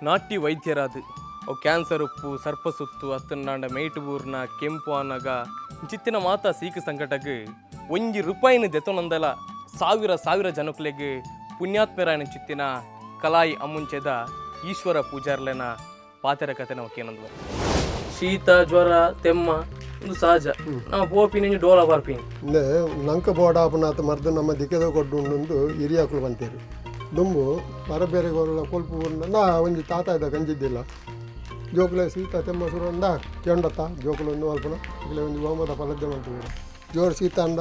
ನಾಟಿ ವೈದ್ಯರಾದ ಅವು ಕ್ಯಾನ್ಸರ್ ಉಪ್ಪು ಸರ್ಪಸುತ್ತು ಅತ್ತಂಡಾಂಡ ಮೇಟು ಬೂರ್ನ ಕೆಂಪು ಆನಗ ಚಿತ್ತಿನ ಮಾತ ಸೀಕು ಸಂಕಟಗ್ ಒಂಜಿ ರೂಪಾಯಿನ ದೆತೊನಂದಲ ಸಾವಿರ ಸಾವಿರ ಜನಕ್ಲೆಗ್ ಪುಣ್ಯಾತ್ಮರಾಯನ ಚಿತ್ತಿನ ಕಲಾಯಿ ಅಮ್ಮುಂಚೆದ ಈಶ್ವರ ಪೂಜಾರ್ಲೆನ ಪಾತೆರ ಕತೆ ನಾವು ಕೇನಂದ್ವ. ಶೀತ ಜ್ವರ ತೆಮ್ಮ ಒಂದು ಸಹಜ. ನಾವು ಪೋಪಿನ ಡೋಲ ಬರ್ಪಿನಿ. ಇಂದೆ ನಂಕ ಬೋಡಾಪುನಾತ್ ಮರ್ದ್ ನಮ್ಮ ದಿಕ್ಕೆದ ಕೊಡ್ಡು ಉಂಡು. ಹಿರಿಯಾಕುಲು ಬಂತೇರು ದುಂಬು ಬರ ಬೇರೆ ಗೊಲ್ಲ ಕೊಲ್ಪು ಉಂಡ. ಒಂಜಿ ತಾತ ಇದ್ದ ಗಂಜಿದ್ದಿಲ್ಲ. ಜೋಕುಲೆ ಶೀತ ತೆಮ್ಮ ಸುರು ಅಂದ ಕೆಂಡತ್ತ ಜೋಕುಲು ಒಂದು ಮಲ್ಪುನ ಇಕ್ಲೆ ಒಂಜಿ ಓಮದ ಪಲದ್ದೆ ಮಲ್ಪುವೆರು. ಜೋರು ಶೀತ ಅಂಡ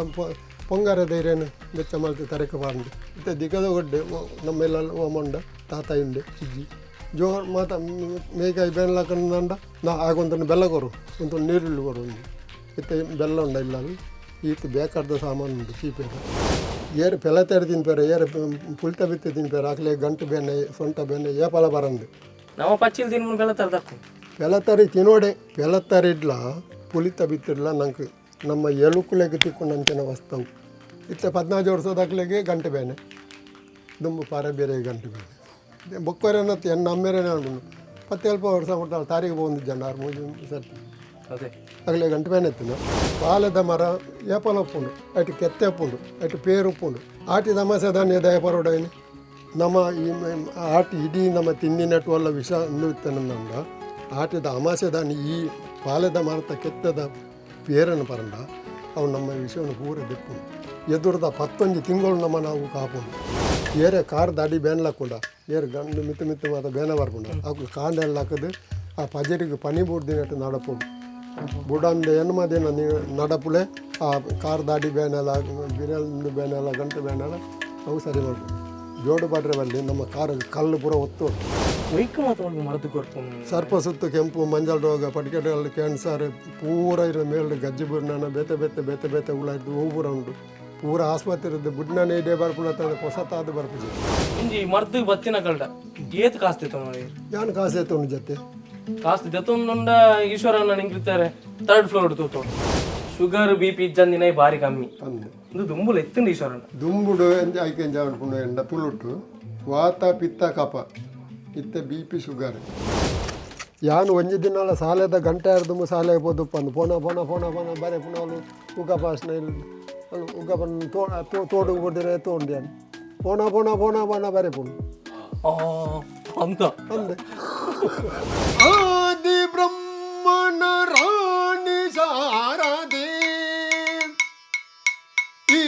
ಪೊಂಗಾರ ಧೈರ್ಯನು ಬೆಚ್ಚ ಮಲ್ತು ತರೆಕ್ ಪಾಡ್ಂಡು. ಇತ್ತೆ ದಿಕ್ಕದ ಗೊಡ್ಡೆ ನಮ್ಮ ಇಲ್ಲ ಓಮ ಉಂಡ ತಾತ ಉಂಡೆ ಇಜ್ಜಿ. ಜೋರು ಮಾತ ಮೇಕಾಯಿ ಬೇನ್ಲಕ್ಕಂಡ ನಾ ಆಗೊಂತನ್ನು ಬೆಲ್ಲ ಕೊರು, ಒಂದು ನೀರುಳ್ಳಿ ಕೊರು ಒಂದು. ಇತ್ತೆ ಬೆಲ್ಲ ಉಂಡ ಇಲ್ಲ. ಅಲ್ಲಿ ಈತ್ ಬೇಕಾದ ಸಾಮಾನು ಉಂಟು. ಚೀಪೇದ ಏರು ಪೆಲತೆಡ್ ತಿನ್ಪೇರು, ಏರು ಪುಲ್ತ ಬಿತ್ತು ತಿನ್ಪೇರು. ಆಕಲೆ ಗಂಟು ಬೇನೆ, ಸೊಂಟ ಬೇನೆ ಏಪಲ ಬರಂದು. ನಮ್ಮ ಪಚ್ಚಿಲ್ ತಿನ್ಮುನ್ ಬೆಲ್ಲ ತರದಕ್ಕು. ಪೆಲತರಿ ತಿನೋಡೆ. ಪೆಲತರಿಡ್ಲ ಪುಲಿತ ಬಿತ್ತಿಡ್ಲ ನಂಗೆ ನಮ್ಮ ಎಲುಕುಲೆಗ್ ತಿಕ್ಕುನಂಚಿನ ವಸ್ತುವು. ಇತ್ತೆ 14 ವರ್ಷದಕ್ಲೆಗೆ ಗಂಟೆ ಬೇನೆ, ದುಂಬು ಪಾರ ಬೇರೆ ಗಂಟೆ ಬೇನೆ. ಬೊಕ್ಕೊರೆನ ಎನ್ನ ಅಮ್ಮೆರೇನೆ ಅನ್ಕೊಂಡು ಪತ್ತೆಲ್ಪ ವರ್ಷ ಕೊಡ್ತಾಳೆ ತಾರೀಕು ಪೋಂದು ಜನ ಆರು ಮೂಜಿ ಸರ್ತಿ. ಅದೇ. ಅಗಲೆ ಗಂಟೆ ಬೇನೆ ಎತ್ತಿನ. ಪಾಲದ ಮರ ಏಪಲ ಉಪ್ಪುಂಡು, ಅಟ್ ಕೆತ್ತೆ ಉಪ್ಪುಂಡು, ಅಟ್ ಪೇರು ಉಪ್ಪುಂಡು. ಆಟಿ ತಮಾಸೆ ಧಾನ್ಯ ದಯಪರೋಡೈನಿ ನಮ್ಮ ಈ ಆಟಿ ಇಡೀ ನಮ್ಮ ತಿಂದಿನಟ್ಟು ಅಲ್ಲ ವಿಷ ಇತ್ತನಂದ. ಆಟಿದ ಅಮಾಸೆ ದಾನಿ ಈ ಪಾಲೆದ ಮರತ ಕೆತ್ತದ ಪೇರನ್ನು ಪರಂಡ ಅವು ನಮ್ಮ ವಿಷಯವನ್ನು ಪೂರ ದೆಪ್ಪುಂಡು. ಎದುರದ ಪತ್ತೊಂಜಿ ತಿಂಗಳು ನಮ್ಮ ನಾವು ಕಾಪುಂಡು. ಏರೆ ಕಾರ್ ದಾಡಿ ಬೇನ್ಲಾಕುಂಡ, ಏರು ಗಂಡು ಮಿತ್ತು ಮಿತ್ತು ಮಾತ ಬೇನೆ ಬರ್ಪುಂಡ. ಅವು ಕಾಂಡೆಲ್ಲ ಹಾಕದು ಆ ಪಜರಿಗೆ ಪನಿ ಬೂಡ್ದಿನಟ್ಟು ನಡಪುಂಡು. ಬುಡಂದ ಎನ್ಮ ದಿನ ನೀವು ನಡಪುಲೆ ಆ ಕಾರ್ ದಾಡಿ ಬೇನೆಲ್ಲ, ಬಿರಲ್ ಬೇನೆಲ್ಲ, ಗಂಟು ಬೇನೆಲ್ಲ ಅವು ಸರಿ ಮಾಡ್ಬೋದು. ಜೋಡು ಬಾಟ್ರೆ ಬಲ್ಲಿ ನಮ್ಮ ಕಾರು ಕಲ್ಲು ಪೂರ ಒತ್ತು. ಒಯ್ಕ್ ಮಾತ ಮರದು ಕೊರ್ಪುನು. ಸರ್ಪ ಸುತ್ತು, ಕೆಂಪು ಮಂಜಲ್ ರೋಗ, ಪಟಿಕೆಟಲ್ಲಿ ಕ್ಯಾನ್ಸರ್ ಪೂರ ಇರೋ ಮೇಲ್ಡು ಗಜ್ಜಿ ಬುರ್ಣನ ಬೇತೆ ಬೇತೆ ಬೇತೆ ಬೇತೆ ಹುಳ ಇದ್ದು ಹೂ ಪೂರ ಉಂಟು. ಪೂರ ಆಸ್ಪತ್ರೆ ಬುಡ್ನನೇ ಇಡೇ ಬರ್ಪುನ ಹೊಸತಾದ ಬರ್ಪುಜಿ. ಒಂಜಿ ಮರ್ದು ಬತ್ತಿನ ಕಲ್ಡ ಏತ್ ಕಾಸ್ತಿತ್ತು ನೋಡಿ. ಯಾನ್ ಕಾಸು ಎತ್ತುಂಡು ಜೊತೆ. ಕಾಸ್ತಿ ದೆತ್ತೊಂದುಂಡ ಈಶ್ವರನ ನಿಂಗಿರ್ತಾರೆ ಥರ್ಡ್ ಫ್ಲೋರ್ ತೂತು. ಶುಗರ್ ಬಿ ಪಿ ಇಜ್ಜಂದಿನ ಬಾರಿ ಕಮ್ಮಿ. ಅಂದು. ಇದು ದುಂಬುಲ ಎತ್ತುಂಡು ಈಶ್ವರನ. ದುಂಬುಡು ಎಂಜ ಐಕೆ ಎಂಜ ಅನ್ಪುಂಡು ಎಂಡ ತುಳುಟು ವಾತ ಪಿತ್ತ ಕಪ. ಇತ್ತೆ ಬಿ ಪಿ ಶುಗರ್. ಯಾನು ಒಂಜಿ ದಿನಲ ಸಾಲೆದ ಗಂಟೆ ದುಂಬು ಸಾಲೆಗೆ ಪೋದು ಪಂದು ಪೋಣ ಪೋಣ ಪೋಣ ಪೋಣ ಬರೆ ಪುಣ ಉಗ್ಗ ಪಾಸ್ನ ಇಲ್ಲಿ ಉಗ್ಗ ಪನ್ ತೋಡುಗು ಪೋಡಿರೆ ತೋಂಡು ಯಾನ್ ಪೋಣ ಪೋಣ ಪೋಣ ಪೋಣ ಬರೆ ಪುಣ. ಆ ಅಂತ. ಅಂದೆ ಆದಿ ಬ್ರಹ್ಮನ ರಾಣಿ ಶಾರದೆ ಈ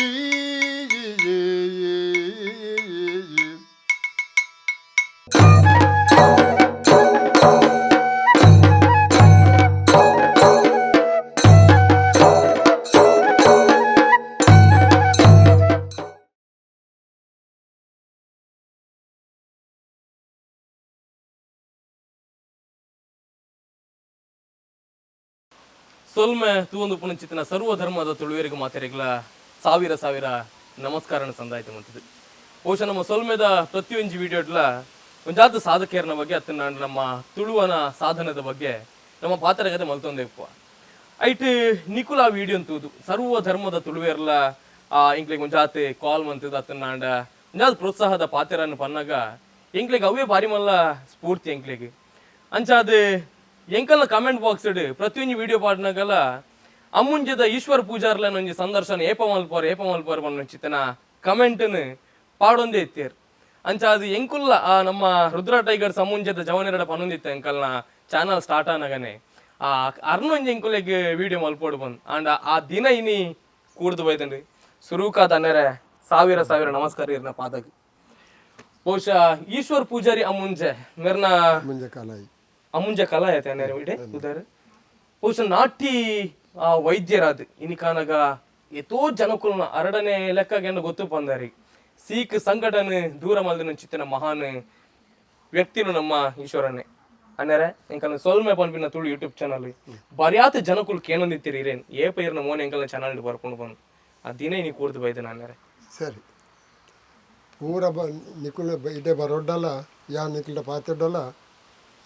ಈ ಈ ಈ ಈ ಈ. ಸೊಲ್ಮೆ ತೂವೊಂದು ಪುಣಚಿತ್ತಿನ ಸರ್ವ ಧರ್ಮದ ತುಳುವೆರಿಗೆ ಮಾತೆರೆಗ್ಲ ಸಾವಿರ ಸಾವಿರ ನಮಸ್ಕಾರನ ಸಂದಾಯ್ತು ಮಂತದ್ದು. ಬಹುಶಃ ನಮ್ಮ ಸೊಲ್ಮೆದ ಪ್ರತಿಯೊಂಜಿ ವಿಡಿಯೋಡ್ಲ ಒಂಜಾತ ಸಾಧಕಿಯರನ ಬಗ್ಗೆ ಅತ್ತ ನಮ್ಮ ತುಳುವನ ಸಾಧನದ ಬಗ್ಗೆ ನಮ್ಮ ಪಾತ್ರಗತೆ ಮಲ್ತೊಂದೇ ಇಪ್ಪುವ. ಐಟ್ ನಿಕುಲ ಆ ವಿಡಿಯೋ ತೂದು ಸರ್ವ ಧರ್ಮದ ತುಳುವೆರ್ಲ ಆ ಇಂಕ್ಲೆಗ್ ಒಂಜಾತ್ ಕಾಲ್ ಮಂತದ ಅತ್ತನಾಂಡ ಒಂಜಾತ್ ಪ್ರೋತ್ಸಾಹದ ಪಾತ್ರನ ಪನ್ನಾಗ ಎಂಕ್ಲೆಗ್ ಅವೇ ಬಾರಿ ಮಲ್ಲ ಸ್ಫೂರ್ತಿ ಎಂಕ್ಲೆಗ್. ಅಂಚಾದ್ ಎಂಕಲ್ನ ಕಮೆಂಟ್ ಬಾಕ್ಸ್ ಪ್ರತಿಯೊಂಜಿ ವಿಡಿಯೋ ಪಾಡ್ನಾಗಲ ಅಮ್ಮುಂಜದ ಈಶ್ವರ ಪೂಜಾರ್ಲನ ಒಂಜಿ ಸಂದರ್ಶನ ಏಪ ಮಲ್ಪೋರ್, ಏಪ ಮಲ್ಪೋರ್ ಪನ್ಪಿನ ಕಮೆಂಟ್ನ್ ಪಾಡೊಂದೇ ಇತ್ತೇರ್. ಅಂಚಾದ್ ಎಂಕುಲ್ಲ ಆ ನಮ್ಮ ರುದ್ರ ಟೈಗರ್ಸ್ ಅಮ್ಮುಂಜದ ಜವನೆರಡ ಪನೊಂದಿತ್ತ ಎಂಕಲ್ನ ಚಾನಲ್ ಸ್ಟಾರ್ಟ್ ಆನಗನೆ ಆ ಅರ್ನೊಂಜಿ ಎಂಕುಲೆಗ್ ವಿಡಿಯೋ ಮಲ್ಪೋಡು ಬಂದ್. ಆಂಡ ಆ ದಿನ ಇನಿ ಕೂಡ್ದು ಬೈದಂಡ್ರಿ. ಸುರೂಕಾದ ಅನ್ನೆರೆ ಸಾವಿರ ಸಾವಿರ ನಮಸ್ಕಾರ ಇರ್ನ ಪಾದಗ್. ಬಹುಶಃ ಈಶ್ವರ್ ಪೂಜಾರಿ ಅಮ್ಮುಂಜೆ ಮೆರ್ನ ಮುಂಜೆ ಕಾಲಾಯಿ. ಅಮುಂಜ ಕಲಾ ಐತೆ ಅನ್ನೆರೆ ಇಡೆ ಉದಾರ. ಬಹುಶಃ ನಾಟಿ ಆ ವೈದ್ಯರಾದ್ ಇನಿಕಾನಗ ಏತೋ ಜನಕುಲ್ನ ಅರಡನೆ ಲೆಕ್ಕಗೆಂಡ ಗೊತ್ತು ಪಂದಾರಿ ಸೀಕ್ ಸಂಘಟನೆ ದೂರ ಮಲ್ದಿನ ಚಿತ್ತನ ಮಹಾನ್ ವ್ಯಕ್ತಿನು ನಮ್ಮ ಈಶ್ವರನೇ ಅನ್ನೆರೆ. ಎಂಕಲ್ನ ಸೊಲ್ಮೆ ಪನ್ಪಿನ ತುಳು ಯೂಟ್ಯೂಬ್ ಚಾನಲ್ ಬರ್ಯಾತ ಜನಕುಲು ಕೇನೊಂದಿತ್ತೀರಿ ಇರೇನ್ ಏಪ ಇರ್ನ ಮೋನೆ ಎಂಕಲ್ನ ಚಾನಲ್ ಬರ್ಕೊಂಡು ಬಂದು ಆ ದಿನ ಇನಿ ಕೂರ್ದು ಬೈದನ ಅನ್ನೆರೆ. ಸರಿ, ಪೂರ ಬ ನಿಕುಲ ಇಡೆ ಬರೋಡ್ಡಲ್ಲ ಯಾ ನಿಕುಲ ಪಾತೆಡ್ಡಲ್ಲ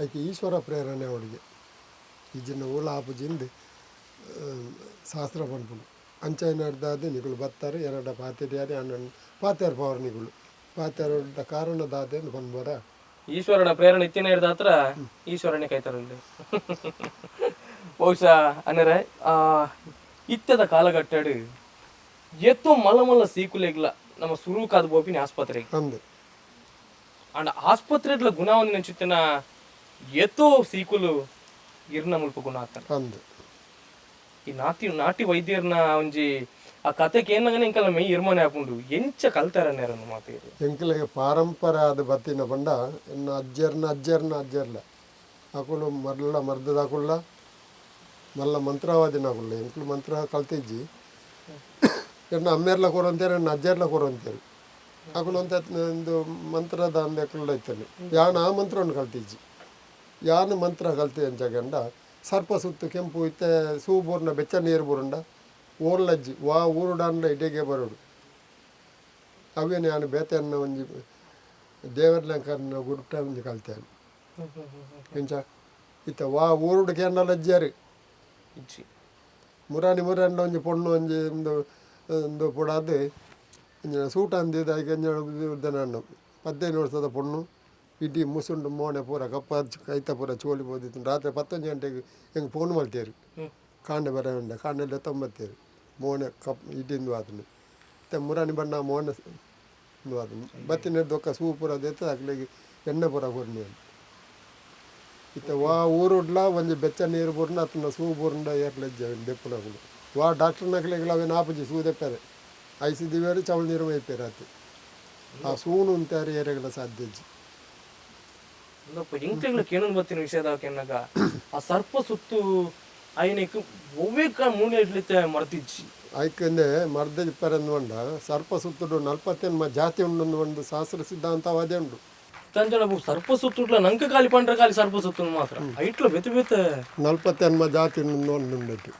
ಐಕೆ ಈಶ್ವರ ಪ್ರೇರಣೆ ಅವಳಿಗೆ. ಇಜ್ಜಿನ ಊಲ ಆಪುಜಿಂದು ಶಾಸ್ತ್ರ ಪನ್ಪುಂಡು. ಅಂಚೈನಡ್ದಾದ್ ನಿಕುಲು ಬತ್ತಾರೆ ಎರಡ ಪಾತೆರ್ಯಾರೆ ಅಣ್ಣನ್ ಪಾತೆರ್ ಪವರ್. ನಿಕುಲು ಪಾತೆರ ಕಾರಣ ದಾದೆ ಪನ್ಬೋರ. ಈಶ್ವರನ ಪ್ರೇರಣೆ ಇತ್ತಿನ ಹಿಡ್ದ ಹತ್ರ ಈಶ್ವರನೇ ಕೈತಾರಲ್ಲಿ. ಬಹುಶಃ ಅಂದರೆ ಆ ಇತ್ತದ ಕಾಲಘಟ್ಟಡು ಎತ್ತೋ ಮಲ್ಲ ಮಲ್ಲ ಸೀಕುಲೆಗ್ಲ ನಮ್ಮ ಸುರುಕಾದ ಬೋಪಿನ ಆಸ್ಪತ್ರೆಗೆ. ಅಂದು. ಅಂಡ್ ಆಸ್ಪತ್ರೆಡ್ಲ ಗುಣ ಒಂದಿನ ಚಿತ್ತನ ಎತ್ತೋ ಸೀಕುಲು ಇರ್ನ ಮುಲ್ಪ ಗುಣ ಆಗ್ತಾನೆ. ಅಂದು. ಈ ನಾಟಿ ನಾಟಿ ವೈದ್ಯರ್ನ ಒಂಜಿ ಆ ಕತೆ ಕೇನಗನೆ ಇಂಕಲ್ಲ ಮೈ ಇರ್ಮನೆ ಹಾಕೊಂಡು ಎಂಚ ಕಲ್ತಾರ ನೇರನ್ನು ಮಾತು. ಎಂಕ್ಲೆಗ್ ಪಾರಂಪರೆ ಆದ್ ಬತ್ತಿನ ಪಂಡ ಎನ್ನ ಅಜ್ಜೆರ್ನ ಅಜ್ಜೆರ್ನ ಅಜ್ಜೆರ್ಲ ಅಕುಲು ಮರ್ಲ ಮರ್ದದಾಕುಲ್ಲ ಮಲ್ಲ ಮಂತ್ರವಾದಿನಕುಲ್ಲ. ಎಂಕ್ಲು ಮಂತ್ರ ಕಲ್ತಿಜ್ಜಿ. ಎನ್ನ ಅಮ್ಮೆರ್ಲ ಕೊರಂತೇರು, ಎನ್ನ ಅಜ್ಜೆರ್ಲ ಕೊರಂತೇರು. ಅಕುಲು ಒಂತೆ ಒಂದು ಮಂತ್ರದ ಅಂದೆಕುಲ್ಲ ಇತ್ತಲ್ಲಿ. ಯಾನ್ ಆ ಮಂತ್ರವನ್ನು ಕಲ್ತಿಜ್ಜಿ. ಯಾನ್ ಮಂತ್ರ ಕಲ್ತಿ ಅಂಚಗಂಡ ಸರ್ಪ ಸುತ್ತು ಕೆಂಪು ಇತ್ತೆ ಸೂ ಬೋರ್ನ ಬೆಚ್ಚ ನೀರು ಬೋರುಂಡ ಓರ್ಲಜ್ಜಿ ವಾ ಊರುಡಾಂಡ ಇಡೆಗೆ ಬರೋಡು. ಅವೇನು ಯಾನು ಬೇತೆನ್ನ ಒಂಜಿ ದೇವರ್ಲಂಕರ್ನ ಗುಡ್ಟ ಒಂಜಿ ಕಲ್ತೇನೆ ಎಂಚ ಇತ್ತ ವಾ ಊರುಡು ಕೇಂಡಲಜ್ಜಿಯಾರು. ಇಜ್ಜಿ. ಮುರಾನಿ ಮುರಾಂಡ ಒಂಜಿ ಪೊಣ್ಣು ಒಂಜಿ ಒಂದು ಒಂದು ಪುಡಾದ್ ಒಂಜಿ ಸೂಟ್ ಅಂದಿದ್ದು ಐಕೆ ಉದ್ದನ 15 ವರ್ಷದ ಪೊಣ್ಣು ಇಡೀ ಮುಸುಂಡು ಮೋಣೆ ಪೂರ ಕಪ್ಪ ಕೈತ ಪೂರ ಚೋಲಿ ಪೋದಿತ್ತು. ರಾತ್ರಿ 11 ಗಂಟೆಗೆ ಹೆಂಗೆ ಫೋನ್ ಮಾಡ್ತೇರು, ಕಾಂಡೆ ಬರ ಉಂಡ ಕಾಂಡೆಲ್ಲ ತೊಂಬತ್ತೇರು ಮೋಣೆ ಕಪ್ ಇಡ್ಡಿಂದು ಆತನು. ಮತ್ತೆ ಮುರಾನಿ ಬಣ್ಣ ಮೋಣೆ ಇಂದು ಆತನು ಬತ್ತಿನ ದೊಕ್ಕ ಸೂ ಪೂರ ದೆತ್ತ ಅಕ್ಲೆಗ್ ಎಣ್ಣೆ ಪೂರ ಕೊರ್ನಿ. ಇತ್ತೆ ವಾ ಊರುಡ್ಲ ಒಂಜಿ ಬೆಚ್ಚ ನೀರು ಬೂರ್ನ ಅತ್ತನ ಸೂ ಬೂರ್ಂಡ ಏರ್ಲಜ್ಜ ದೆಪ್ಪುನಕುಲು. ವಾ ಡಾಕ್ಟರ್ನಕ್ಲೆಗ್ಲ ಅವೇನು ಆಪುಜಿ ಸೂ ದೆಪ್ಪರೆ. ಐಸ್ ದಿವೇರು ಚವಳ ನೀರು ಮೈಪೇರು ಆತು. ಆ ಸೂನು ಉಂತಾರು ಏರೆಗಳ ಸಾಧ್ಯ ಇಜ್ಜಿ. ಅಂದಪ್ಪ ಎಂಕ್ಲೆಗ್ಲ ಕೇಣನ್ ಬತ್ತಿನ ವಿಷಯದ ಕೆನ್ನಾಗ ಆ ಸರ್ಪ ಸುತ್ತು ಆಯ್ನೆಕ್ ಒವ್ವೇ ಮೂನೆ ಇಡ್ಲಿತ್ತೆ ಮರ್ತಿಜ್ಜಿ. ಐಕಂದೆ ಮರ್ದ ಇಪ್ಪರೆಂದು ಉಂಡ ಸರ್ಪ ಸುತ್ತುಡು 48 ಜಾತಿ ಉಂಡು ಒಂದು ಶಾಸ್ತ್ರ ಸಿದ್ಧಾಂತವಾದೇ ಉಂಡು. ತಂಜನ ಸರ್ಪ ಸುತ್ತುಡ್ಲ ನಂಕ ಖಾಲಿ ಪಂಡ್ರ ಖಾಲಿ ಸರ್ಪ ಸುತ್ತು ಮಾತ್ರ ಐಟ್ಲ ಬೆತೆ ಬೆತೆ. 48 ಜಾತಿ ಉಂಡು ಉಂಡಟ್ಟು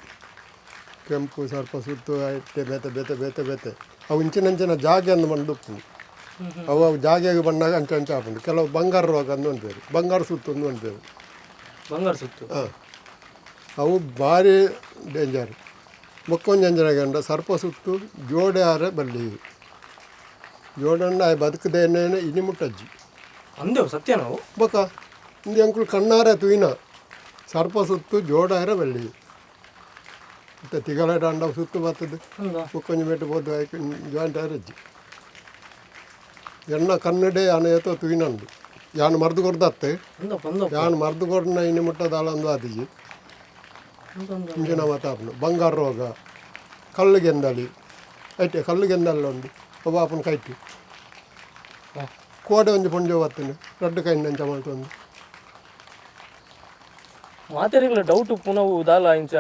ಕೆಂಪು ಸರ್ಪ ಸುತ್ತು ಐಟೆ ಬೇತೆ ಬೇತೆ ಬೇತೆ ಬೇತೆ. ಅವು ಇಂಚಿನಂಚಿನ ಜಾಗೆ ಅಂದು ಬಂದು ಉಪ್ಪು ಅವು ಅವು ಜಾಗೆಗೆ ಬಂದಾಗ ಅಂಚೆ ಅಂಚೆ ಆಪುಂಡು. ಕೆಲವು ಬಂಗಾರ ರೋಗ ಅಂದು ಅನ್ಪೇರು, ಬಂಗಾರ ಸುತ್ತು ಅಂದು ಅನ್ಪೇರು. ಬಂಗಾರ ಸುತ್ತು. ಹಾಂ, ಅವು ಭಾರಿ ಡೇಂಜರ್. ಬೊಕ್ಕೊಂಜಿ ಅಂಜನ ಸರ್ಪ ಸುತ್ತು ಜೋಡೆ ಆರೆ ಬಲ್ಲಿ ಜೋಡಣ್ಣ ಬದುಕದೇನೆ ಇನಿ ಮುಟ್ಟಜ್ಜಿ. ಅಂದೇವು ಸತ್ಯ ನಾವು. ಬೊಕ ಇಂದು ಅಂಕುಲು ಕಣ್ಣಾರೆ ತೂಯಿನ ಸರ್ಪ ಸುತ್ತು ಜೋಡಾರ ಬಲ್ಲಿ ಮತ್ತೆ ತಿಗಲ ಡಾಂಡ ಸುತ್ತು ಬರ್ತದೆ. ಬೊಕ್ಕೊಂಜಿ ಮೆಟ್ಟು ಪೋದು ಜಾಯಿಂಟ್ ಆರಜ್ಜಿ. ಎಣ್ಣ ಕನ್ನಡೆ ಯಾನ ಏತೋ ತೂಯಿನಂಡು ಯಾನ್ ಮರ್ದು ಕೊರ್ದತ್ತೆ. ಅಂದಪ್ಪ ಅಂದಪ್ಪ. ಯಾನ್ ಮರ್ದು ಕೊಡ್ನ ಇನಿ ಮುಟ್ಟದಾಳ ಅಂದು ಆತಿಜಿ. ಇಂಚಿನ ಮಾತಾಪುನು ಬಂಗಾರ ರೋಗ ಕಲ್ಲು ಗೆಂದಳಿ ಐಟೆ ಕಲ್ಲು ಗೆಂದಲ್ಲ ಉಂಡು ಒಬ್ಬ ಆಪುನ ಕೈಟ್ ಕೋಡೆ ಒಂಜಿ ಪೊಂಜೆ ಬತ್ತುಂಡು ರಡ್ಡು ಕೈಂಡ ಅಂಚ ಮಲ್ತೊಂದು. ಮಾತೆರೆಗ್ಲ ಡೌಟ್ ಪುನವು ದಾಲ ಇಂಚ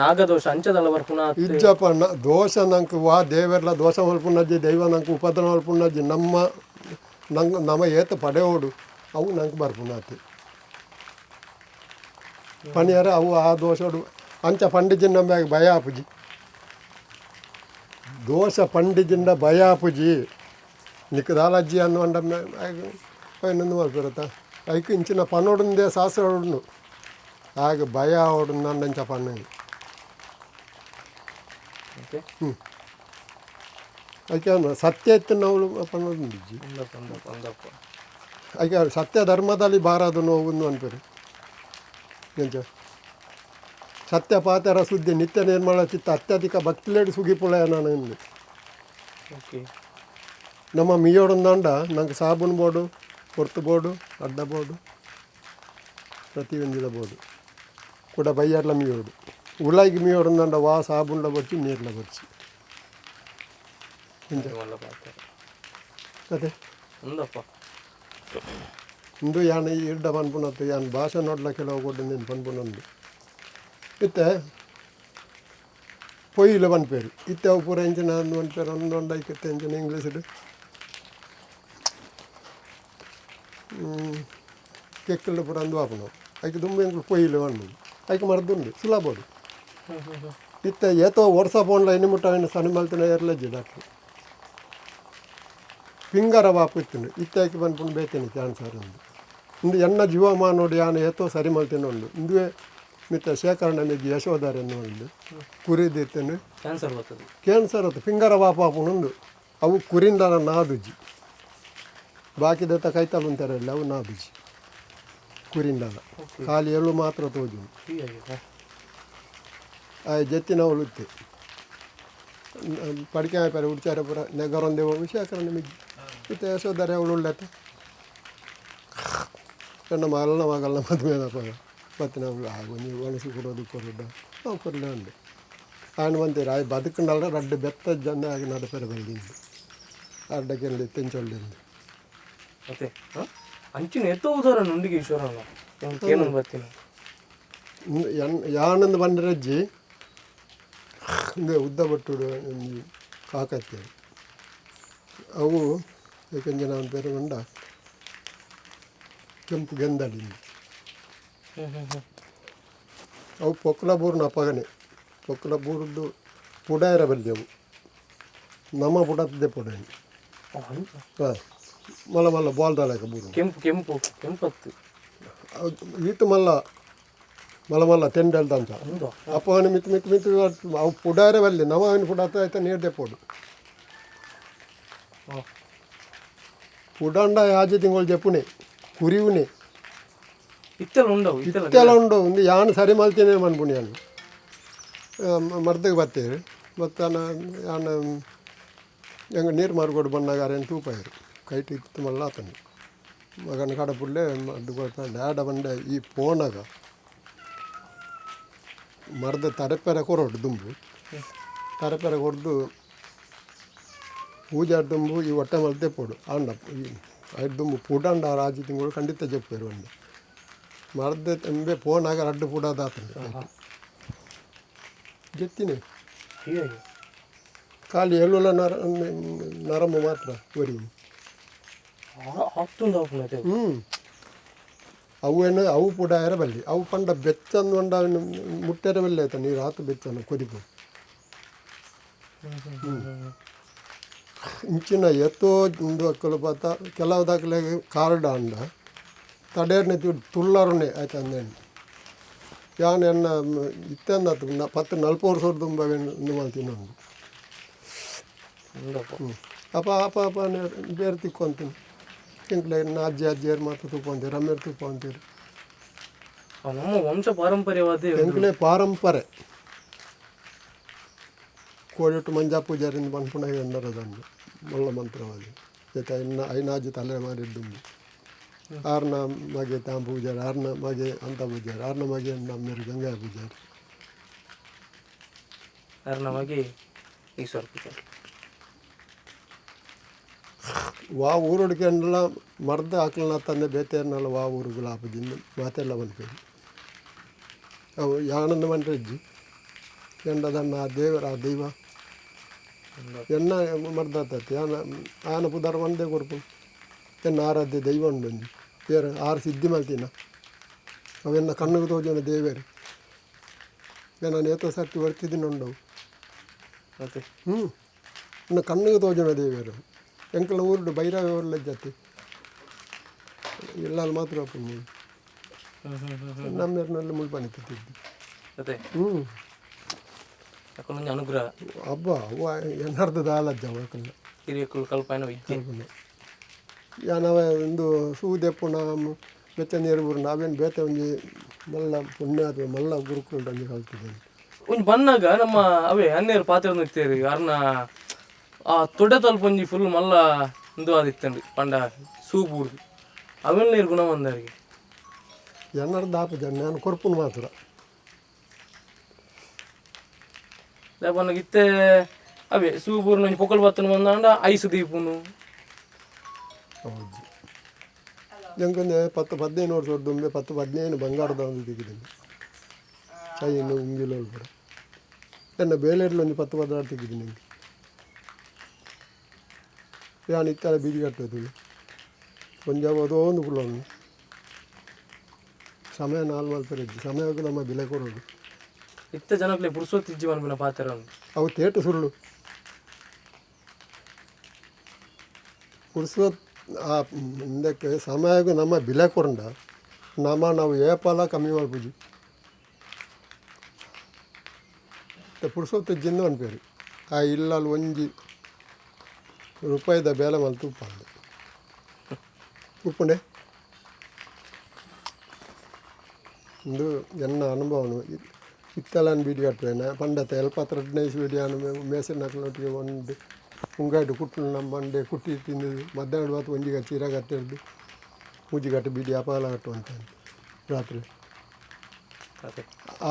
ನಾಗದೋಷ ಅಂಚದಲ್ಲ ಬರ್ಪುನ. ಇಜ್ಜಪ್ಪ ದೋಷ ನಂಗೆ ವಾ ದೇವೆರ್ಲ ದೋಷ ಮಲ್ಪುನಜ್ಜಿ, ದೈವ ನಂಗೆ ಉಪದ್ರ ಮಲ್ಪುನಜ್ಜಿ. ನಮ್ಮ ನಂಗೆ ನಮ ಏತ ಪಡೆಯೋಡು ಅವು ನಂಗೆ ಬರ್ಪುನಾತಿ ಪನಿಯರ ಅವು ಆ ದೋಷೋಡು ಅಂಚ ಪಂಡಿಜಿನ ಬ್ಯಾಗ್ ಭಯ ಆಪುಜಿ. ದೋಷ ಪಂಡಿಜಿಂದ ಭಯ ಆಪುಜಿ. ನಿಕ್ ದಾಲಜ್ಜಿ ಅನ್ನು ಪೈನೊಂದು ಮಲ್ಪಿರತ್ತ ಐಕ್ ಇಂಚಿನ ಪನೋಡುಂದೇ ಶಾಸ್ತ್ರ ಉಂಡು ಆಗ ಭಯ ಆವಡು ಅಂಚ ಪಣ್ಣು. ಓಕೆ. ಐಕೆ ಸತ್ಯ ಇತ್ತು ನಾವು ಪನ್ನೊಂದಿಜ್ಜಿ. ಅಂದಪ್ಪ ಅಂದಪ್ಪ ಅಂದಪ್ಪ. ಐಕೆ ಸತ್ಯ ಧರ್ಮದಲ್ಲಿ ಬಾರದು ನೋವು ಅನ್ಪೇರು ಎಂಚ ಸತ್ಯ ಪಾತರ ಸುದ್ದಿ ನಿತ್ಯ ನಿರ್ಮಲ ಚಿತ್ತ ಅತ್ಯಧಿಕ ಭಕ್ತಿಲೇಡು ಸುಗಿಪುಳ ನಾನು ಇಂದು. ಓಕೆ. ನಮ್ಮ ಮಿಯೋಡೊಂದಾಂಡ ನಂಗೆ ಸಾಬೂನು ಬೋರ್ಡು, ಹೊರ್ತು ಬೋರ್ಡು, ಅಡ್ಡ ಬೋರ್ಡು, ಪ್ರತಿಯೊಂದಿಲ ಬೋರ್ಡು ಕೂಡ ಬಯ್ಯಾರ್ಲ ಮಿಯೋಡು. ಉಲಾಯಿಗೆ ಮಿಯೋಡೊಂದಾಂಡ ವಾ ಸಾಬೂನ್ಲ ಬೊಚ್ಚಿ ನೀರ್ಲ ಬೊಚ್ಚಿ. ಮಲ್ಲ ಪಾತ್ರ. ಅದೇ. ಅಂದಪ್ಪ. ಇಂದು ಯಾನ್ ಇಡ್ಡ ಪನ್ಪುನತ್ತು ಯಾನ್ ಭಾಷೆ ನೋಡ್ಲ ಕೆಲವು ಕೊಟ್ಟು ನೀನು ಪನ್ಪುನಂದು. ಇತ್ತೆ ಪೊಯ್ಯಿಲ ಪನ್ಪೇರು ಇತ್ತೆ ಅವು ಪೂರ ಇಂಚಿನ ಅಂದು ಪನ್ಪೇರು ಒಂದು ಒಂದು ಐಕಿತ್ತೆ ಇಂಚಿನ ಇಂಗ್ಲೀಷ್ಡ್ ಕೆಕ್ಕಲು ಪೂರ ಅಂದು ಆಪುನು. ಐಕ್ ದುಂಬು ಎಂಕುಲು ಪೊಯ್ಯಿಲು ಪನ್ಪುನು. ಐಕ್ ಮರ್ದುಂಡು ಸುಲಭೋಡು. ಇತ್ತೆ ಏತೋ ವರ್ಷ ಪೋಂಡ್ಲ ಇನಿ ಮುಟ್ಟ ಅವನ ಸಣ್ಣ ಮಲ್ತಿನ ಏರ್ಲಜ್ಜಿ ಡಾಕ್ಟ್ರು. ಪಿಂಗರ ಬಾಪು ಇತ್ತುಂಡು. ಇತ್ತೆ ಐಕ್ ಪನ್ಪುಂಡು ಬೇತೇನೆ ಕ್ಯಾನ್ಸರ್ ಅಂದು. ಇಂದು ಎನ್ನ ಜೀವಮಾನೋಡು ಯಾನ್ ಏತೋ ಸರಿ ಮಲ್ತಿನ ಉಂಡು. ಇಂದುವೆ ಮಿತ್ತ ಶೇಖರಣೆ ಮೆಗ್ಗಿ ಯಶೋಧಾರೆನ್ನು ಉಂಡು ಕುರಿದಿತ್ತೇನೆ. ಕ್ಯಾನ್ಸರ್ ಬರ್ತದೆ. ಕ್ಯಾನ್ಸರ್ ಅದು ಪಿಂಗರ ಬಾಪು ಆಪುಂಡು. ಅವು ಕುರಿಂದಲ ನಾದುಜ್ಜಿ. ಬಾಕಿದ ಕೈತಲ್ ಉಂತಾರಲ್ಲ ಅವು ನಾಬಿಜಿ ಕುರಿಂಡಲ ಖಾಲಿ ಎಳ್ಳು ಮಾತ್ರ ತೋಜು. ಆ ಜೆತ್ತಿನ ಉಳುತ್ತೆ ಪಡಿಕೆ ಆಯ್ಪಾರೆ ಉಡ್ಚಾರ ಪೂರ ನೆಗರೊಂದೇ ವಿಷಯಕರಣ ಮಿಜ್ಜಿ ಇತ್ತೆ ಯಶೋಧರೆ ಅವಳು ಉಳ್ಳತೆ ನನ್ನ ಮಗಳನ್ನ ಮಗಳನ್ನ ಮದುವೆ ಆದಪ್ಪ ಬತ್ತಿನ ಅವಳು ಆಗ ನೀವು ಒಣಸಿ ಕೊಡೋದು ಕೊರಡ ನಾವು ಕೊರಲೆ ಅಂದೆ ಆಯ್ನ ಬಂತೀರ ಆಯ್ ಬದುಕಂಡಲ್ಲ ರಡ್ಡು ಬೆತ್ತ ಜನ ಆಗಿ ನಡಪೆರೆ ಬಲ್ಲಿಂದು ಅಡ್ಡಕ್ಕೆ ತೆಂಚೊಳ್ಳಿಂದು. ಮತ್ತೆ ಅಂಚಿನ ಎತ್ತೋ ಉದಾಹರಣೆ ಉಂಡಿಗೆ ಈಶ್ವರನ ಏನೊಂದು ಬರ್ತೀನಿ. ಯಾನಂದು ಬಂದ್ರಜ್ಜಿ ಇಂದು ಉದ್ದ ಬಟ್ಟುಡು ಒಂಜಿ ಕಾಕತ್ತೆ ಅವು ಏಕೆಂಜಿನ ಪೇರು ಪಂಡ ಕೆಂಪು ಗೆಂದಡಿ. ಅವು ಪೊಕ್ಕಲ ಬೂರ್ನ ಅಪಗನೆ ಪೊಕ್ಕಲ ಬೂರ್ದು ಪುಡಾಯರ ಬಲ್ಲಿ ಅವು ನಮ್ಮ ಪುಡತ್ತೆ ಪುಡಾಯಿ. ಹಾಂ, ಮಲ್ಲ ಮಲ್ಲ ಬಾಲ್ ದಾಲಕ ಬೂರು. ಕೆಂಪು ಕೆಂಪು ಕೆಂಪತ್ತು. ಈತ ಮಲ್ಲ ಮಲ್ಲ ಮಲ್ಲ ತೆಂಡೆಲ್ದ ಅಂತ ಅಪ್ಪವನ ಮಿತ್ತು ಮಿತ್ತು ಮಿತ್ತು ಅವು ಪುಡಾರೆ ಬಲ್ಲಿ ನವ ಅವನ ಪುಡಾತ ಆಯ್ತಾ ನೀರು ದೆಪ್ಪೋಡು. ಪುಡಂಡ ಯಾಜಿ ತಿಂಗಳು ಜೆಪ್ಪುನೆ ಕುರಿವುನೆ. ಇತ್ತೆಲ್ಲ ಉಂಡವು ಇತ್ತೆಲ್ಲ. ಇತ್ತೆಲ್ಲ ಉಂಡು ಒಂದು ಯಾನ್ ಸರಿ ಮಲ್ತೇನೆ ಮನ್ಪುಣಿ ಯಾನು ಮರ್ದಗೆ ಬತ್ತೇರು ಮತ್ತು ಯಾನ್ ಹೆಂಗೆ ನೀರು ಮಾರ್ಗೋಡು ಬಂದಾಗ ಅರೇನು ತೂಪಾಯರು ಕೈಟ್ ಇತ್ತು ಮಲ್ಲ ಆತನು ಮಗನ ಕಡ ಪುಳ್ಳೆ ಮದ್ದು ಡ್ಯಾಡ ಬಂಡೆ ಈ ಪೋನಾಗ ಮರದ ತರೆಪೆರೆ ಕೊರೊಡು ದುಂಬು ತರೆಪೆರೆ ಕೊರ್ದು ಪೂಜೆ ದುಂಬು ಈ ಹೊಟ್ಟೆ ಮಲ್ತೆ ಪೋಡು ಆಂಡ ಈ ಐದು ದುಂಬು ಪುಡಂಡ ರಾಜಿ ತಿಂಗಳು ಖಂಡಿತ ಜಪ್ಪೇರು ಒಂದು ಮರದ ತುಂಬೆ ಪೋನಾಗ ರಡ್ಡು ಪುಡಾದಾತನು ಜೆತ್ತಿನಿ. ಅಯ್ಯೋ. ಖಾಲಿ ಎಳ್ಳುಲ ನರ ನರಮು ಮಾತ್ರ ಒರಿ. ಹತ್ತೊಂದು ಆಪುನ. ಹ್ಞೂ, ಅವು ಏನು ಅವು ಪುಡಾಯರ ಬಲ್ಲಿ ಅವು ಪಂಡ ಬೆಚ್ಚಂದು ಒಂಡ ಮುಟ್ಟೆರ ಬಲ್ಲಿ ಆಯ್ತಾ ನೀರು ಆತು ಬೆಚ್ಚನ ಕೊದಿಪು. ಇಂಚಿನ ಎತ್ತೋ ಒಂದು ಅಕ್ಕಲು ಪಾತ ಕೆಲವು ದಾಖಲೆ ಕಾರ್ಡ್ ಅಂಡ ತಡೇರ್ನೆ ತುಳ್ಳಾರನೆ ಆಯ್ತು ಅಂದೇನು ಯಾನ್ ಎನ್ನ ಇತ್ತಂದಾತು ಪತ್ತು ನಲ್ಪ ವರ್ಷ ತುಂಬ ಇಂದು ಮಲ್ತೀನಿ ಉಂಡು. ಉಂಡಪ್ಪ. ಹ್ಞೂ, ಅಪ್ಪ ಅಪ್ಪ ಅಪ್ಪ ಬೇರೆ ತಿಕ್ಕೊಂತೀನಿ ಎಂಕ್ಲೆ ಎನ್ನ ಅಜ್ಜಿ ಅಜ್ಜಿಯರು ಮಾತ್ರ ತೂಪಂತೀರು ಅಮ್ಮೇರು ತೂಪಂತೀರು. ನಮ್ಮ ವಂಶ ಪಾರಂಪರ್ಯವಾದ. ಎಂಕ್ಲೆ ಪಾರಂಪರೆ ಕೋಡಿಟ್ಟು ಮಂಜಾ ಪೂಜಾರಿಂದ ಪನ್ಪುಣ ಎಂದರದಂಡು ಮುಳ್ಳ ಮಂತ್ರವಾದಿ ಜೊತೆ ಇನ್ನ ಐನಾಜಿ ತಲೆ ಮಾರಿದ್ದು ಆರ್ನ ಮಗೆ ತಾಂ ಪೂಜಾರಿ ಆರ್ನ ಮಗೆ ಅಂತ ಪೂಜಾರಿ ಆರ್ನ ಮಗೆ ನಮ್ಮೇರು ಗಂಗಾ ಪೂಜಾರಿ. ನಮಗೆ ಈಶ್ವರ ಪೂಜಾರಿ. ವಾ ಊರುಡಿಕೆಂಡಲ ಮರ್ದ ಆಕಲ್ನ ತಂದೆ ಬೇತೆರ್ನಲ್ಲ ವಾ ಊರುಗಳ ಆಪುಜಿಂದು ಮಾತೆಲ್ಲ ಮನ್ಪೇರು ಅವು ಯಾನಂದ ಮನ್ರೆಜ್ಜಿ ಎಂಡದನ್ನ ಆ ದೇವರ ಆ ದೈವ ಎನ್ನ ಮರ್ದಾತತಿ ಯಾನ ಆನ ಪುದರ್ ಒಂದೇ ಕೊರ್ಪು ಎನ್ನ ಆರಾಧ್ಯ ದೈವ ಉಂಡು ಒಂಜಿ ಏರ್ ಆರು ಸಿದ್ಧಿ ಮಲ್ತಿನ ಅವೆನ್ನ ಕಣ್ಣುಗೆ ತೋಜನ ದೇವೇರು ನಾನು ಏತೋ ಸರ್ತಿ ವರ್ತಿದ್ದೀನಿ ಉಂಡವು. ಮತ್ತೆ ಹ್ಞೂ, ಇನ್ನು ಕಣ್ಣಿಗೆ ತೋಜನ ದೇವೇರು ಎಂಕಲ್ನ ಊರುಡು ಬೈರಾವಿ ಊರ್ಲ ಜತಿ ಇಲ್ಲಾಲ್ ಮಾತ್ರ ಅಪ್ಪು ನಮ್ಮೇರ್ನಲ್ಲಿ ಮುಳ್ಪನಿತಿದ್ದು. ಮತ್ತೆ ಹ್ಞೂ. ಅಕ್ಕನೊಂದು ಅನುಗ್ರಹ. ಹಬ್ಬ ಅವ ಎನ್ನರ್ಧ ದಾಲಜ್ಜ ಅವಕ್ಕಲ್ಲ. ಹಿರಿಯಕ್ಕಳು ಕಲ್ಪನ ವಿದ್ಯೆ. ಕಲ್ಪನೆ ಯಾನವ ಒಂದು ಸೂದೆಪ್ಪುನ ಬೆಚ್ಚ ನೀರು ಬುರ್ನ ಅವೇನು ಬೇತೆ ಒಂಜಿ ಮಲ್ಲ ಪುಣ್ಯ ಅಥವಾ ಮಲ್ಲ ಗುರುಕುಲ ಒಂಜಿ ಕಲ್ತಿದ್ದೇನೆ. ಒಂಜಿ ಬನ್ನಾಗ ನಮ್ಮ ಅವೇ ಹನ್ನೆರಡು ಪಾತ್ರೆ ಇತ್ತೇರಿ ಅರ್ನ ಆ ತೊಡೆ ತಲ್ಪ ಒಂಜಿ ಫುಲ್ ಮಲ್ಲ ಉಂದು ಆದಿತ್ತಂడి ಪಂಡ ಸೂಬೂರ್ದು ಅವೆಲ್ಲ ನೀರು ಗುಣ ಬಂದವರಿಗೆ. ಎನ್ನರ್ಧ ಆಪು ಜನ ನಾನು ಕೊರ್ಪುನ ಮಾತ್ರ. ಬನ್ನಾಗ ಇತ್ತೆ ಅವೇ ಸೂಬೂರ್ನ ಒಂಜಿ ಪೊಕ್ಕಲ್ ಬತ್ತನ ಬಂದಾಂಡ ಐಸ್ ದೀಪುನು. ಹೌದು, ಎಂಕೊಂದು 10 15 ವರ್ಷ ದುಂಬೆ 10 15 ಬಂಗಾರದ ಒಂದು ತೆಗೆದಿದ್ದು ಚೈನು ಉಂಗಿಲ ಕೂಡ ಎನ್ನ ಬೇಲೆಡ್ಲು ಒಂದು 10 16 ತೆಗೆದಿನಿ ನಂಗೆ ಯಾನ್ ಇತ್ತಲ ಬೀದಿ ಕಟ್ಟೋದು ಒಂಜ ಒಂದು ಕುಲ್ಲೊಂದು ಸಮಯ ನಾಲ್ ಮಲ್ಪರೆಜ್ಜಿ ಸಮಯಕ್ಕೆ ನಮ್ಮ ಬೆಲೆ ಕೊಡೋದು. ಇತ್ತೆ ಜನಕ್ಲೆ ಪುರ್ಸೊತ್ತು ಇಜ್ಜಿ ಮನ್ಪಿನ ಪಾತ್ರ. ಅವು ತೇಟು ಸುಳ್ಳು ಪುರ್ಸೊತ್ ಆ ಹಿಂದಕ್ಕೆ ಸಮಯಕ್ಕೆ ನಮ್ಮ ಬೆಲೆ ಕೊರಂಡ ನಮ್ಮ ನಾವು ಏಪಲ ಕಮ್ಮಿ ಮಲ್ಪುಜಿ ಪುರ್ಸೊತ್ತು ಜಿಂದ ಅನ್ಪೇರು ಆ ಇಲ್ಲಲ್ಲಿ ಒಂಜಿ ರೂಪಾಯಿದ ಬೇಲೆ ಮಲ್ತು ಉಪ್ಪಂದು. ಉಪ್ಪುಂಡೆ ಇಂದು ಎನ್ನ ಅನುಭವನು. ಇತ್ತಲಾನ್ ಬೀಡಿ ಕಟ್ಟುವೇನ ಪಂಡತೆ ಎಲ್ಪತ್ರ 15 ಬೀಡಿ ಅನು ಮೇಸಿನ ಒಟ್ಟಿಗೆ ಒಂದು ಮುಂಗಾಯ್ಡು ಕುಟ್ಟು ನಮ್ಮ ಮಂಡೆ ಕುಟ್ಟಿ ತಿಂದು ಮಧ್ಯಾಹ್ನ ಬಾತು ಒಂಜಿಗ ಚೀರ ಕತ್ತಿಡ್ದು ಮೂಜಿಗಟ್ಟು ಬೀಡಿ ಅಪಾಲ ಕಟ್ಟುವಂತ ರಾತ್ರಿ. ಅದೇ.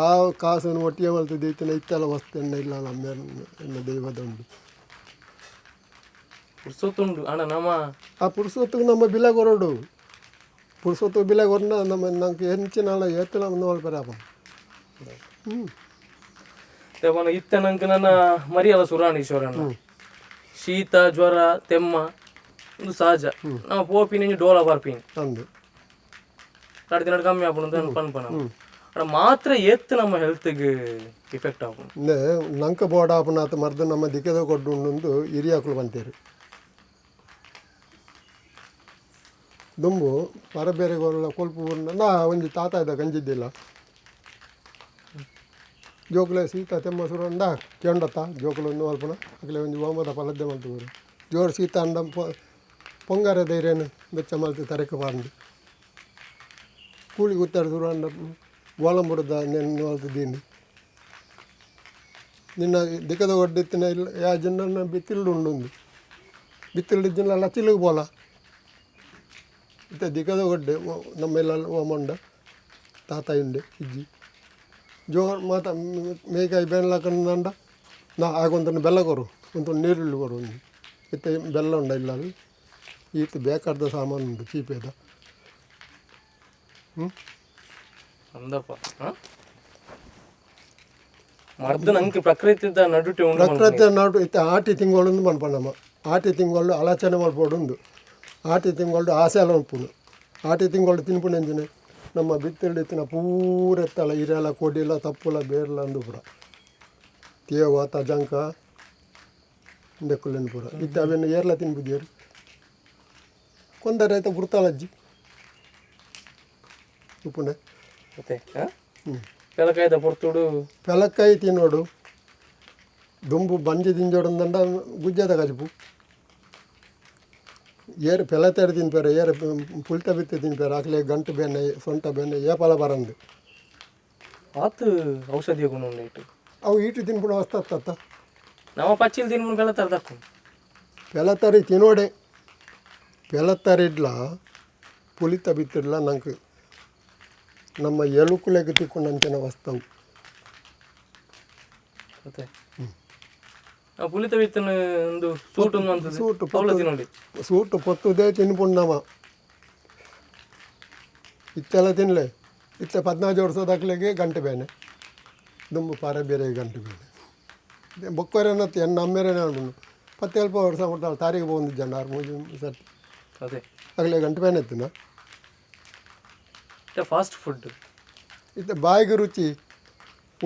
ಆ ಕಾಸನ್ನು ಒಟ್ಟಿಗೆ ಮಲ್ತದ್ದು ಇತ್ತಿನ ಇತ್ತೆಲ್ಲ ವಸ್ತು ಎಣ್ಣ ಇಲ್ಲ ಅಲ್ಲ ಎನ್ನ ದೈವದ ಉಂಡು. ಪುರ್ಸೊತ್ತುಂಡು ಅಣ್ಣ ನಮ್ಮ. ಆ ಪುರುಸೊತ್ತಿಗೆ ನಮ್ಮ ಬಿಲೆ ಕೊರಡು, ಪುರುಸೊತ್ತು ಬಿಲೆ ಕೊರನ ನಮ್ಮ ನಂಗೆ ಹೆಂಚಿನ ಏತ್ತಿನ ಒಂದು ಮಲ್ಪೆರಾಪ. ಹ್ಞೂ. ದೇವನ ಇತ್ತೆ ನಂಗೆ ನನ್ನ ಮರಿಯಲ್ಲ ಸುರಾಣೀಶ್ವರಣ್ಣ. ಶೀತ ಜ್ವರ ತೆಮ್ಮ ಒಂದು ಸಹಜ. ನಾವು ಪೋಪಿನ ಡೋಲ ಬರ್ಪಿನಿ. ಅಂದು. ನಡು ದಿನ ಕಮ್ಮಿ ಆಪುಂಡು ಅಂತ ಪನ್ಪನ. ಅಡ ಮಾತ್ರ ಏತ್ ನಮ್ಮ ಹೆಲ್ತ್ಗೆ ಇಫೆಕ್ಟ್ ಆಪುಂಡು. ಇಂದೆ ನಂಕ ಬೋಡ ಆಪುನಾತ ಮರ್ದು ನಮ್ಮ ದಿಕ್ಕೆದ ಕೊಡ್ಡು ಉಂಡು ಹಿರಿಯಾಕುಲು ಬಂತೇರು. ದುಂಬು ಪರ ಬೇರೆ ಗೊಲ್ಲ ಕೊಲ್ಪು ನಾ ಒಂಜಿ ತಾತ ಇದ್ದ ಗಂಜಿದ್ದಿಲ್ಲ. ಜೋಕುಲೆ ಶೀತ ತೆಮ್ಮ ಸುರಂಡ ಕೆಂಡತ್ತ ಜೋಕುಲು ಒಂದು ಮಲ್ಪನ ಅಗಲೆ ಒಂಜಿ ಓಮದ ಪಲದ್ದೆ ಮಲ್ತುವರು. ಜೋರು ಶೀತ ಅಂಡ ಪೊಂಗಾರ ಧೈರ್ಯನು ಬೆಚ್ಚ ಮಲ್ತು ತರಕ್ಕೆ ಪಾರ್ಂಡು ಕೂಲಿ ಗುತ್ತಾರ ಸುರಂಡ ಗೋಲಂಬುರದ ನೆನ್ನು ಮಲ್ತು ದೀಂಡು ನಿನ್ನ ದಿಕ್ಕದ ಒಡ್ಡಿತ್ತಿನ ಇಲ್ಲ ಯಾ ಜಿನ್ನ ಬಿತ್ತಿಲ್ಡು ಉಂಡು ಬಿತ್ತಿಲ್ಡು ಜಿನ್ನ ಲಚಿಲಿಗೆ ಬೋಲ ಇತ್ತೆ ದಿಕ್ಕದ ಒಡ್ಡೆ ನಮ್ಮೆಲ್ಲ ಓಮಂಡ ತಾತ ಇಂಡೆ ಇಜ್ಜಿ ಜೋರ್ ಮಾತ ಮೇಕಾಯಿ ಬೇನ್ಲಾಕಂಡ ನಾ ಆಗೊಂತನ್ನು ಬೆಲ್ಲ ಕೊರು, ಒಂದು ನೀರುಳ್ಳಿ ಕೊರು ಒಂದು. ಇತ್ತೆ ಬೆಲ್ಲ ಉಂಡ ಇಲ್ಲ ಅಲ್ಲಿ. ಈತ ಬೇಕಾದ ಸಾಮಾನು ಉಂಟು ಚೀಪೇದ. ಅಂದಪ್ಪ ಮರ್ದು ನಂಗೆ ಪ್ರಕೃತಿದ ನಡುಟೆ ಉಂಡು. ಪ್ರಕೃತಿ ನಾಡು ಇತ್ತೆ ಆಟಿ ತಿಂಗಳು ಮನ್ಪ ನಮ್ಮ ಆಟಿ ತಿಂಗಳು ಆಲೋಚನೆ ಮಲ್ಪೊಡುಂದು. ಆಟಿ ತಿಂಗಳು ಆಸೆ ಎಲ್ಲ ಉಂಪುನು. ಆಟಿ ತಿಂಗಳು ತಿನ್ಪುಣ ಎಂಜಿನ ನಮ್ಮ ಬಿತ್ತಿಲ್ಡು ಇತ್ತಿನ ಪೂರ ಎತ್ತಲ ಇರೆಲ ಕೊಡಿಲ ತಪ್ಪುಲ ಬೇರ್ಲ ಅಂದು ಪೂರ ತೇವ ತಜಂಕ ಇಂದೆಕ್ಕುಲೆನ್ ಪೂರ ಇತ್ತೆ ಅವೆನ್ನು ಏರ್ಲ ತಿನ್ಪುದಿಯರು ಕೊಂದರೆ ಐತ ಗುರ್ತಾಲಜ್ಜಿ ಉಪ್ಪುಂಡೆ. ಮತ್ತೆ ಪೆಲಕಾಯ್ದ ಪೊರ್ತುಡು. ಪೆಲಕ್ಕಾಯಿ ತಿನ್ನೋಡು. ದುಂಬು ಬಂಜಿ ದಿಂಜೋಡು ಗುಜ್ಜದ ಕಜಿಪು. ಏರು ಪೆಲತೆಡ್ ತಿನ್ಪೇರು, ಏರು ಪುಲ್ತ ಬಿತ್ತು ತಿನ್ಪೇರು. ಆಕಲೆ ಗಂಟು ಬೆಣ್ಣೆ ಸೊಂಟ ಬೆಣ್ಣೆ ಏಪಲ ಬರಂದು. ಆತು ಔಷಧಿಯ ಗುಣ ಉಂಡು ಇಟ್ಟು. ಅವು ಈಟು ತಿನ್ಪುಣ ವಸ್ತತ್ತ. ನಮ್ಮ ಪಚ್ಚಿಲ್ ತಿನ್ಪುಣ ಬೆಲ್ಲ ತರದಕ್ಕು. ಪೆಲತರಿ ತಿನ್ನೋಡೆ. ಪೆಲತ್ತರಿಡ್ಲ ಪುಲಿತ ಬಿತ್ತಿಡ್ಲ ನಂಗೆ ನಮ್ಮ ಎಲುಕುಲೆಗೆ ತಿಕ್ಕೊಂಡಂಚಿನ ವಸ್ತವು. ಮತ್ತೆ ನಾವು ಪುಲಿತ ಬಿತ್ತನ ಒಂದು ಸೂಟ್ ಒಂದು ಅಂತದ್ದು. ಸೂಟು. ಅವಳ ತಿನ್ನೋಡಿ. ಸೂಟು ಪೊತ್ತುದೇ ತಿನ್ಪುಂಡು ನಮ್ಮ. ಇತ್ತೆಲ್ಲ ತಿನ್ಲೆ. ಇತ್ತೆ 14 ವರ್ಷದಾಕ್ಲೆಗೆ ಗಂಟೆ ಬೇನೆ. ದುಂಬು ಪಾರ ಬೇರೆ ಗಂಟೆ ಬೇನೆ ಬೊಕ್ಕರೆನತ್ತು ಎನ್ನ ಅಮ್ಮೇರೇನೆ ಅನ್ಕೊಂಡು ಪತ್ತೆಲ್ಪ ವರ್ಷ ಕೊಡ್ತಾಳೆ ತಾರೀಕು ಬಂದು ಜನ ಆರು ಮೂಜಿ ಸರ್ತಿ. ಅದೇ. ಆಗಲೇ ಗಂಟೆ ಬೇನೆ ಎತ್ತಿನ. Fast food. ಇತ್ತೆ ಬಾಯಿಗೆ ರುಚಿ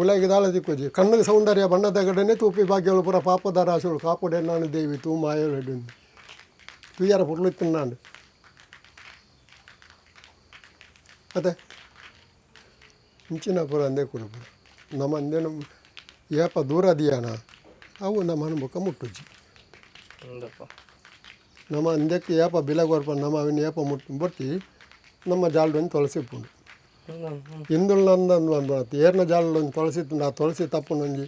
ಉಲಗೆ ದಾಲ ದಿಕ್ಕೋಜಿ. ಕಣ್ಣಿಗೆ ಸೌಂದರ್ಯ ಬಣ್ಣದ ಕಡೆನೆ ತೂಪಿ ಭಾಗ್ಯಗಳು ಪೂರ ಪಾಪದ ರಾಶಿಗಳು ಕಾಪುಡೆ ನಾನು ದೇವಿ ತೂ ಮಾಯಲು ತುಯ್ಯಾರ ಪುರ್ಲು ತಿನ್ನಾಂಡು ಅದೇ ಇಂಚಿನ ಪೂರ ಅಂದೇ ಕೂಡ ಪೂರ ನಮ್ಮ ಅಂದೇನು ಏಪ ದೂರ ದಿಯಾನ ಅವು ನಮ್ಮ ಅನುಭವಕ್ಕೆ ಮುಟ್ಟುಜಿ. ಹೌದಪ್ಪ. ನಮ್ಮ ಅಂದಕ್ಕೆ ಏಪ ಬಿಲೆ ಕೊರ್ಪ ನಮ್ಮ ಅವನ ಏಪ ಮುಟ್ಟು ಬಟ್ಟಿ ನಮ್ಮ ಜಾಲ್ಡೊಂದು ತುಳಸಿ ಪುಂಡು. ಹ್ಮ್ ಹ್ಮ್. ಇಂದುಳ್ಳ ಒಂದು ಏರ್ನ ಜಾಲ್ಡೊಂದು ತುಳಸಿ ತುಂಡು. ಆ ತುಳಸಿ ತಪ್ಪುನೊಂಜಿ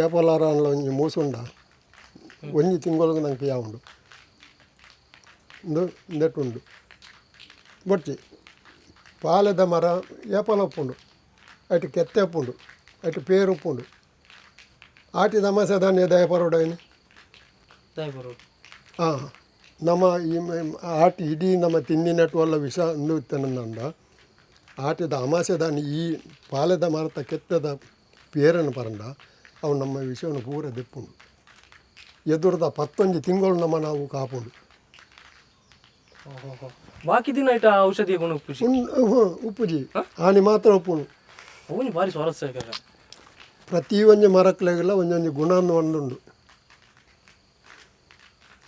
ಏಪಲಾರ ಒಂಜಿ ಮೂಸುಂಡ ಒಂಜಿ ತಿಂಗಳಿಗೆ ನಂಗೆ ಯಾವುಂಡು ಇಂದು ಇಂದೆಟ್ಟುಂಡು ಬೊಡ್ಚಿ. ಪಾಲೆದ ಮರ ಏಪಲ ಉಪ್ಪುಂಡು, ಅటు ಕೆತ್ತೆ ಉಪ್ಪುಂಡು, ಅటు ಪೇರು ಉಪ್ಪುಂಡು. ಆಟಿ ತಮಾಸೆ ಧಾನ್ಯ ದಯ ಪರೋಡೈನು. ದಾಯ ಬರೋದು. ಹಾಂ, ನಮ್ಮ ಈ ಆಟಿ ಇಡೀ ನಮ್ಮ ತಿಂದಿನಟ್ಟು ಅಲ್ಲ ವಿಷ ಅಂದು. ಆಟಿದ ಅಮಾಸೆ ದಾನಿ ಈ ಪಾಲೆದ ಮರತ ಕೆತ್ತದ ಪೇರನ್ನು ಪರಂಡ ಅವು ನಮ್ಮ ವಿಷಯವನ್ನು ಪೂರ ದೆಪ್ಪುಂಡು. ಎದುರದ ಪತ್ತೊಂಜಿ ತಿಂಗಳು ನಮ್ಮ ನಾವು ಕಾಪುಂಡು. ಓಹೋ, ಬಾಕಿ ದಿನ ಇಟ್ಟ ಔಷಧಿಯ ಗುಣ ಉಪ್ಪುಜಿ. ಉಪ್ಪುಜಿ, ಆನಿ ಮಾತ್ರ ಉಪ್ಪುಂಡು. ಅವನಿ ಭಾರಿ ಸ್ವಾರಸ್ಯ ಆಗ. ಪ್ರತಿ ಒಂಜಿ ಮರಕ್ಲೆಗೆಲ್ಲ ಒಂಜೊಂಜಿ ಗುಣ ಒಂದುಂಡು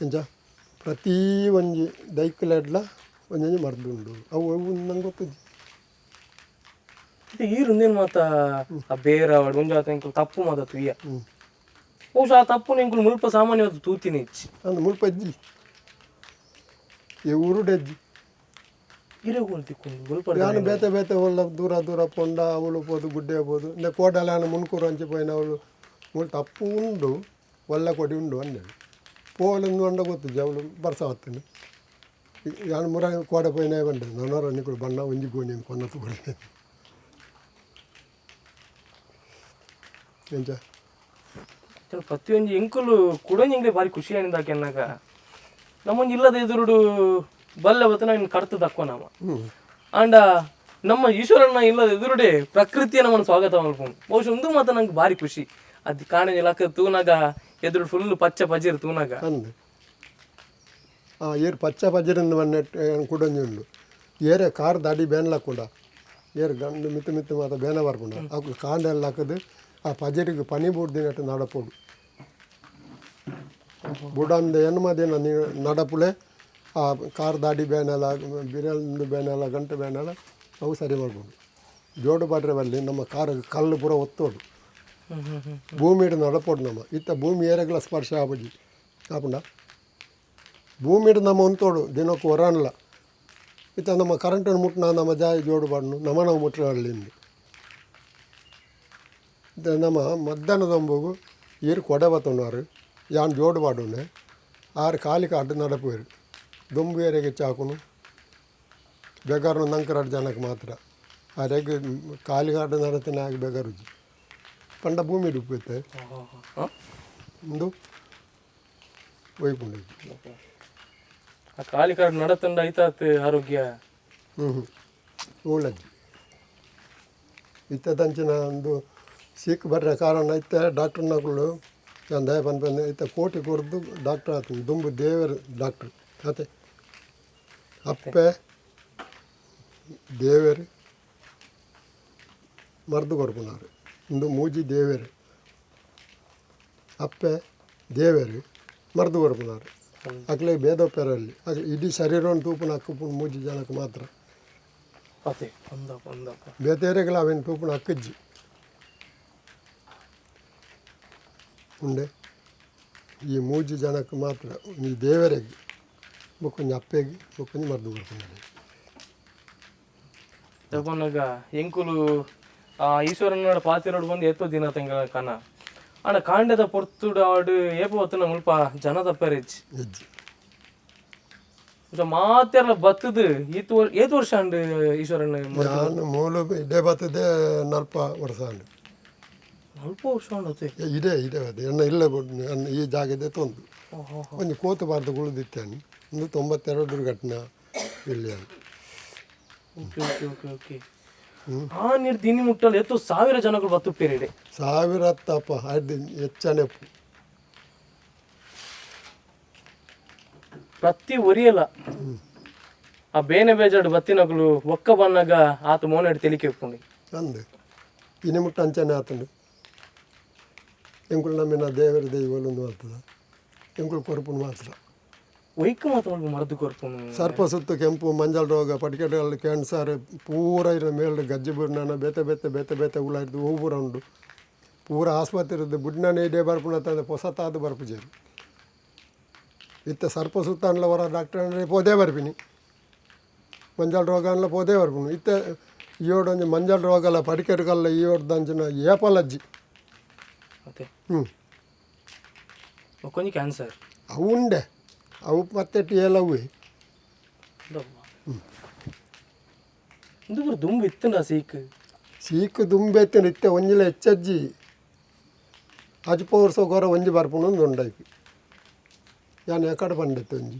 ಎಂಚ. ಪ್ರತಿ ಒಂಜಿ ದೈಕ್ಲೆಡ್ಲ ಒಂಜೊಂಜಿ ಮರ್ದುಂಡು. ಅವು ಅವು ನಂಗೆ ಗೊತ್ತುಜಿ. ಇದು ಈರುಂದೇನು ಮಾತ ಆ ಬೇರ ಒಂಜಾತ ಎಂಕುಲು ತಪ್ಪು ಮಾತ ತುಯ್ಯ. ಬಹುಶಃ ಆ ತಪ್ಪು ಎಂಕುಲು ಮುಲ್ಪ ಸಾಮಾನ್ಯವಾದ ತೂತಿನ ಹೆಚ್ಚಿ. ಅಂದ್ ಮುಲ್ಪ ಇಜ್ಜಿ, ಈ ಊರುಡೆಜ್ಜಿ. ಇರೆಗೋಲ್ ತಿಕ್ಕೊಂಡು ಒಲ್ಪ? ಯಾನು ಬೇತೆ ಬೇತೆ ಒಲ್ಲ ದೂರ ದೂರ ಪೊಂಡ ಅವಳು ಪೋದು ಗುಡ್ಡೆ ಪೋದು ಇಂದ ಕೋಡಲ ಮುನ್ಕೂರು ಅಂಚೆ ಪೋಯಿನ ಅವಳು ಮೂಲು ತಪ್ಪು ಉಂಡು, ಒಲ್ಲ ಕೊಡಿ ಉಂಡು ಅಂದೆ ಪೋಲೊಂದು ಅಂಡ ಗೊತ್ತಿಜ್ಜಿ. ಅವಳು ಬರ್ಸ ಹೊತ್ತನು ಯಾನು ಮುರ ಕೋಡೆ ಪೋಯಿನ ಬಂಡೆ ನನೋರ ನಿಕುಲು ಬಣ್ಣ ಒಂಜಿ ಗೋಣಿ ಕೊನ್ನ ತಗೊಳ್ಳಿ ಎಂಚ? ಪ್ರತಿಯೊಂಜಿ ಎಂಕುಲು ಕುಡೊಂಜಿ ಎಂಕ್ಲೆ ಬಾರಿ ಖುಷಿ ಆನಿಂದಾಕೆ ಅನ್ನಾಗ ನಮ್ಮೊಂಜಿ ಇಲ್ಲದ ಎದುರುಡು ಬಲ್ಲೆ ಬತ್ತನ ಇನ್ನು ಕಡ್ತು ದಕ್ಕೋ ನಾಮ. ಆಂಡ ನಮ್ಮ ಈಶ್ವರನ ಇಲ್ಲದ ಎದುರುಡೆ ಪ್ರಕೃತಿಯ ನಮ್ಮನ್ನು ಸ್ವಾಗತ ಮಲ್ಪುಂಡು. ಬಹುಶಃ ಒಂದು ಮಾತ ನಂಗೆ ಭಾರಿ ಖುಷಿ ಅದು ಕಾಣೆ ಲಕ್ಕ ತೂನಾಗ ಎದುರು ಫುಲ್ ಪಚ್ಚ ಪಜಿರು ತೂನಾಗ. ಅಂದು ಆ ಏರು ಪಚ್ಚ ಪಜ್ಜರಿಂದ ಮಣ್ಣೆಟ್ ಕುಡೊಂಜಿ ಉಂಡು. ಏರೆ ಕಾರ್ ದಾಡಿ ಬೇನ್ ಲಾಕುಂಡ, ಏರು ಗಂಡು ಮಿತ್ತು ಮಿತ್ತು ಮಾತ ಬೇನ ಬರ್ಪುಂಡ. ಅಕ್ಲು ಕಾಂಡೆಲ್ಲ ಹಾಕದು ಆ ಪಜರಿಗೆ ಪನಿ ಬೂಡ್ದಿನಟ್ಟು ನಡಪೋಡು ಬುಡಂದ ಎನ್ಮ ದಿನ ನಡಪುಲೆ ಆ ಕಾರ್ ದಾಡಿ ಬೇನೆಲ್ಲ, ಬಿರಲ್ದು ಬೇನೆಲ್ಲ, ಗಂಟು ಬೇನೆಲ್ಲ ಅವು ಸರಿ ಮಾಡ್ಬೋದು. ಜೋಡು ಬಾಡ್ರೆ ಬಲ್ಲಿ ನಮ್ಮ ಕಾರು ಕಲ್ಲು ಪೂರ ಒತ್ತೋಡು. ಹ್ಮ್ ಹ್ಮ್ ಹ್ಮ್ ಭೂಮಿಡು ನಡಪೋಡು ನಮ್ಮ. ಇತ್ತ ಭೂಮಿ ಏರೆಗ್ಲ ಸ್ಪರ್ಶ ಆಪುಜಿ ಆಪುಂಡ. ಭೂಮಿಡು ನಮ್ಮ ಉಂತೋಡು ದಿನಕ್ಕೂ ಹೊರನ್ಲ. ಇತ್ತ ನಮ್ಮ ಕರೆಂಟನ್ನು ಮುಟ್ಟಿನ ನಮ್ಮ ಜಾಯ ಜೋಡು ಬಾಡ್ನು ನಮ್ಮ ನಾವು ಮುಟ್ಟಲ್ಲಿ. ನಮ್ಮ ಮಧ್ಯಾಹ್ನದ ಒಂಬಗು ಈರು ಕೊಡೆ ಬತ್ತೊಂಡಾರು ಯಾನ್ ಜೋಡು ಬಾಡುನೆ ಆರು ಕಾಲಿಗೆ ಅಡ್ಡ ನಡಪುವೆರು. ದೊಂಬು ಏರೆಗೆ ಚಾಕುನು ಬೆಗಾರು ನಂಕರಾಡು ಜನಕ್ಕೆ ಮಾತ್ರ. ಆರೆಗ್ ಕಾಲಿಗೆ ಅಡ್ಡ ನಡತಿನ ಆಗ ಬೆಗಾರುಜಿ ಪಂಡ ಭೂಮಿ ಡುಪ್ಪುತ್ತೆ. ಉಂದು ಒಯ್ಪುಂಡು. ಆ ಕಾಲಿ ಕಾರ್ಡ್ ನಡತಂಡ ಐತಾತ್ ಆರೋಗ್ಯ. ಹ್ಞೂ ಹ್ಞೂ ಉಳ್ಳಜ್ಜಿ ಇತ್ತದಂಚಿನ ಒಂದು ಸೀಕ್ ಬರ್ರೆ ಕಾರಣ ಇತ್ತೆ ಡಾಕ್ಟರ್ನಕುಲು ನಾನು ದಯ ಪನ್ಪಂದೆ. ಇತ್ತ ಕೋಟಿ ಕೊರ್ದು ಡಾಕ್ಟರ್ ಆತು. ದುಂಬು ದೇವರು ಡಾಕ್ಟ್ರ್ ಅತೆ. ಅಪ್ಪೆ ದೇವರು ಮರ್ದು ಕೊರ್ಪುನಾರು. ಇಂದು ಮೂಜಿ ದೇವರು, ಅಪ್ಪೆ ದೇವರು ಮರ್ದು ಕೊರ್ಪುನಾರು. ಅಕ್ಲೆ ಭೇದೋಪೆರಲ್ಲಿ ಅಕ್ಲೆ ಇಡೀ ಶರೀರವನ್ನು ತೂಪುನ ಅಕ್ಕುಪುನ ಮೂಜಿ ಜನಕ್ಕೆ ಮಾತ್ರ. ಅದೇ ಒಂದಪ್ಪ ಒಂದಪ್ಪ. ಬೇತೇರೆಗಳ ಅವೇನು ತೂಪುನ ಅಕ್ಕಜ್ಜಿ ಉಂಡೆ. ಈ ಮೂಜಿ ಜನಕ್ಕೆ ಮಾತ್ರ, ಈ ದೇವರಿಗೆ ಬೊಕ್ಕೊಂಜಿ ಅಪ್ಪೆಗೆ ಬೊಕ್ಕೊಂಜಿ ಮರ್ದು ಕೊರ್ಪುನಾರು. ತಗೊಂಡಾಗ ಎಂಕುಲು ಆ ಈಶ್ವರನ ಪಾತಿರೋಡು ಬಂದು ಏತೋ ದಿನ ತಂಗಳ ಕನ ಆಂಡ ಕಾಂಡದ ಪೊರ್ತುಡು ಆಡು ಏಪ ಹೊತ್ತುನ ಮುಲ್ಪ ಜನ ತಪ್ಪರೆಜ್ಜಿ. ಹೆಜ್ಜೆ. ಮಾತೆಲ್ಲ ಬತ್ತದು ಈತ್ ಏತ್ ವರ್ಷ ಅಂಡ್ ಈಶ್ವರನ? ನಾನು ಮೂಲು ಇದೇ ಬರ್ತದೆ ನಲ್ಪ ವರ್ಷ ಅಂಡು. ಅಲ್ಪ ವರ್ಷ ಅಂಡ್ ಅತ್ತೆ. ಇದೇ ಇದೇ ಬರ್ತದೆ ಎಣ್ಣ ಇಲ್ಲ ಬಿಡು, ಎಣ್ಣ ಈ ಜಾಗದೆ ತೊಂದು ಒಂಜಿ ಕೋತು ಬಾರ್ದು ಉಳಿದಿತ್ತೇನೆ. ಒಂದು 92 ಘಟನೆ ಇಲ್ಲಿ ಅಂತ. ಓಕೆ ಓಕೆ ಓಕೆ ಓಕೆ ಆ ನೀರು ದಿನಿ ಮುಟ್ಟಲ್ ಎತ್ತು ಸಾವಿರ ಜನಗಳು ಬತ್ತು ಪೇರಿಡೆ. ಸಾವಿರ ಹತ್ತಪ್ಪ ಅದು ಹೆಚ್ಚನೆಪ್ಪು. ಪ್ರತಿ ಒರಿಯಲ್ಲ ಆ ಬೇನೆ ಬೇಜಾಡು ಬತ್ತಿನಗಳು ಒಕ್ಕ ಬನ್ನಾಗ ಆತ ಮೋನಾಡಿ ತೆಲಿಕೆ ಉಪ್ಪುಂಡು. ಅಂದು ಇನಿ ಮುಟ್ಟ ಅಂಚನೆ ಆತಂಡು. ಎಂಕುಲು ನಮ್ಮಿನ ದೇವರ ದೈವಲೊಂದು ಮಾಡ್ತದ ಎಂಕುಲು ಕೊರಪುಂಡು ಮಾತ್ರ. ಒಯ್ಕ ಮಾತ್ರ ಒಲ್ಪ ಮರದು ಕೊರ್ಪುನು. ಸರ್ಪ ಸುತ್ತು, ಕೆಂಪು ಮಂಜಲ್ ರೋಗ, ಪಟಿಕೆಟಲ್ಲಿ ಕ್ಯಾನ್ಸರ್ ಪೂರ ಇರೋ ಮೇಲ್ಡು ಗಜ್ಜಿ ಬುಡ್ನಾನ ಬೇತೆ ಬೇತೆ ಬೇತೆ ಬೇತೆ ಹುಳ ಇದ್ದು ಹೂ ಪೂರ ಉಂಡು. ಪೂರ ಆಸ್ಪತ್ರೆ ಬುಡ್ನಾನೆ ಇಡೇ ಬರ್ಪುಣ ತಂದೆ ಪೊಸತಾದ ಬರ್ಪುಜೇರು. ಇತ್ತ ಸರ್ಪ ಸುತ್ತ ಅನ್ಲ ಹೊರ ಡಾಕ್ಟರ್ ಅಂದ್ರೆ ಪೋದೇ ಬರ್ಪಿನಿ. ಮಂಜಲ್ ರೋಗ ಅನ್ಲ ಪೋದೇ ಬರ್ಪುನು. ಇತ್ತ ಈಯೋಡೊಂಜಿ ಮಂಜಲ್ ರೋಗಲ ಪಡಿಕೆಟ್ಕಲ್ಲ ಈಯೋಡ್ದಂಚಿನ ಏಪಲಜ್ಜಿ. ಮತ್ತೆ ಹ್ಞೂ ಕೊಂಚ ಕ್ಯಾನ್ಸರ್. ಅವು ಉಂಡೆ ಅವು ಮತ್ತೆ ಏಲವ್ವೆ. ಇಂದು ಪೂರ ದುಂಬು ಇತ್ತಂಡ ಸೀಕ್. ಸೀಕು ದುಂಬೆತ್ತಿನ ಇತ್ತೆ ಒಂಜಿಲ ಹೆಚ್ಚಜ್ಜಿ. ಅಜ್ಪ ವರ್ಷ ಗೊರ ಒಂಜಿ ಬರ್ಪುಂಡು ಒಂದು ಉಂಡೈಪಿ ಯಾನ್ ಎಕಡೆ ಪಂಡೆತ್ತೆ ಒಂಜಿ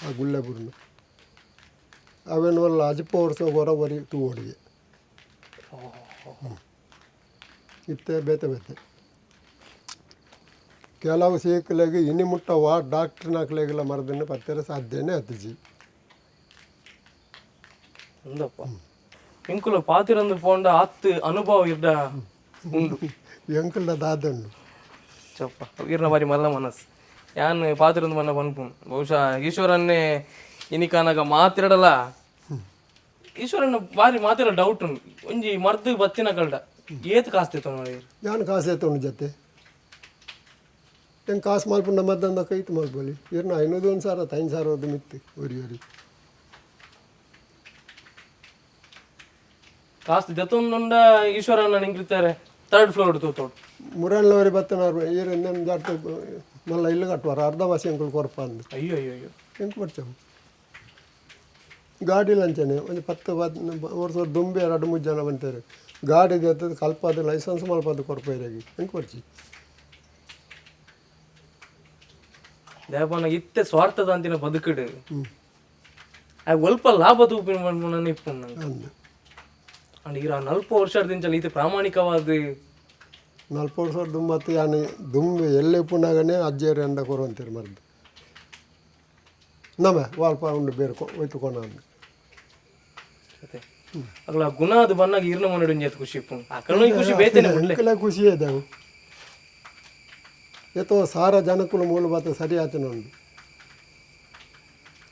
ಆ ಗುಳ್ಳೆ ಬುರ್ನು ಅವೇನು ಅಲ್ಲ. ಅಜ್ಪ ವರ್ಷ ಗೊರ ಒರಿ ತೂ ಓಡಿಗೆ ಇತ್ತೆ ಬೇತೆ ಬೇತೆ ಕೆಲವು ಸೀಕುಲೆಗ್ ಇನಿ ಮುಟ್ಟ ವಾ ಡಾಕ್ಟ್ರ್ನಕ್ಲೆಗೆಲ್ಲ ಮರದನ್ನು ಪತ್ತೆರೆ ಸಾಧ್ಯನೇ ಆತಿಜಿ. ಅಂದಪ್ಪ ಎಂಕುಲು ಪಾತಿರಂದು ಪೋಂಡ ಆತ್ ಅನುಭವ ಇರ್ದ ಉಂಡು. ಎಂಕಲ್ನ ದಾದಂಡು. ಚಪ್ಪ ಇರ್ನ ಬಾರಿ ಮಲ್ಲ ಮನಸ್ಸು. ಯಾನ್ ಪಾತಿರಂದು ಮನ್ನ ಪನ್ಪುನ್ ಬಹುಶಃ ಈಶ್ವರನ್ನೇ ಇನಿಕಾನಾಗ ಮಾತಿರಡಲ. ಈಶ್ವರನ್ನ ಬಾರಿ ಮಾತಿರ ಡೌಟ್ ಉಂಡು. ಒಂಜಿ ಮರ್ದು ಬತ್ತಿನ ಕಲ್ಡ ಏತ್ ಕಾಸ್ತಿತ್ತು ನೋಡಿ. ಯಾನ್ ಕಾಸು ಎತ್ತೊಂಡು ಜತೆ ಎಂಕ್ ಕಾಸು ಮಲ್ಪುಂಡ ಮದ್ದಂದ ಕೈತು ಮಲ್ಪೊಲಿ. ಇರ್ನ 500 ಒಂದು ಸಾವಿರ 5000 ಮಿತ್ತು ಒರಿ ಒರಿ. ಕಾಸ್ತು ದೆತ್ತೊಂದುಂಡ ಈಶ್ವರನ ನಿಂಗಿರ್ತಾರೆ ಥರ್ಡ್ ಫ್ಲೋರ್ ತೂತೋಡು. ಮುರಣ್ಣವರಿ ಬತ್ತನಾರು ಈರ್ ಜಾಟ್ ಮಲ್ಲ ಇಲ್ಲು ಕಟ್ಟುವಾರ ಅರ್ಧ ವಾಸಿ ಅಂಕುಲು ಕೊರ್ಪ ಅಂದು. ಅಯ್ಯೋ ಅಯ್ಯೋ ಅಯ್ಯೋ. ಎಂಕು ಬರ್ಚವು ಗಾಡಿ ಲಂಚನೆ ಒಂದು 10 ವರ್ಷ ದುಂಬೆ 2-3 ಜನ ಬಂತಾರೆ ಗಾಡಿ ಎತ್ತದ ಕಲ್ಪಾದ ಲೈಸೆನ್ಸ್ ಮಲ್ಪಾದ ಕೊರ್ಪೈರಾಗಿ ಎಂಕು ಬರ್ಚಿ. ದೇವನ ಇತ್ತೆ ಸ್ವಾರ್ಥದ ಅಂತಿನ ಬದುಕಿಡು ಆ ಒಲ್ಪ ಲಾಭ ತೂಪಿನ ಮನ್ಮುನನೆ ಇಪ್ಪು ನಂಗೆ. ಅಂದು. ಅಂಡ್ ಈರ 40 ವರ್ಷದಿಂಚಲ ಈತ ಪ್ರಾಮಾಣಿಕವಾದ. 40 ವರ್ಷ ದುಂಬತ್ತು ಯಾನೆ ದುಂಬೆ ಎಲ್ಲೆ ಪುನಾಗನೆ ಅಜ್ಜಿಯರು ಎಂಡ ಕೊರುವಂತೀರಿ ಮರ್ದು ನಮ ವಾಲ್ಪ ಉಂಡು ಬೇರೆ ಹೋಯ್ತು ಕೊನ ಅಂದು. ಅದೇ ಅಗ್ಲ ಗುಣ ಅದು ಬನ್ನಾಗ ಈರ್ನ ಮನೆಡು ಒಂಜಿ ಖುಷಿ ಇಪ್ಪು ಅಕಲ್ನ ಈ ಖುಷಿ ಬೇತೇನೆ ಒಳ್ಳೆ. ಎಂಕಲ ಖುಷಿ ಇದ್ದವು ಏತೋ ಸಾರ ಜನಕ್ಕುಲು ಮೂಲ ಬಾತ ಸರಿ ಆತನ ಉಂಡು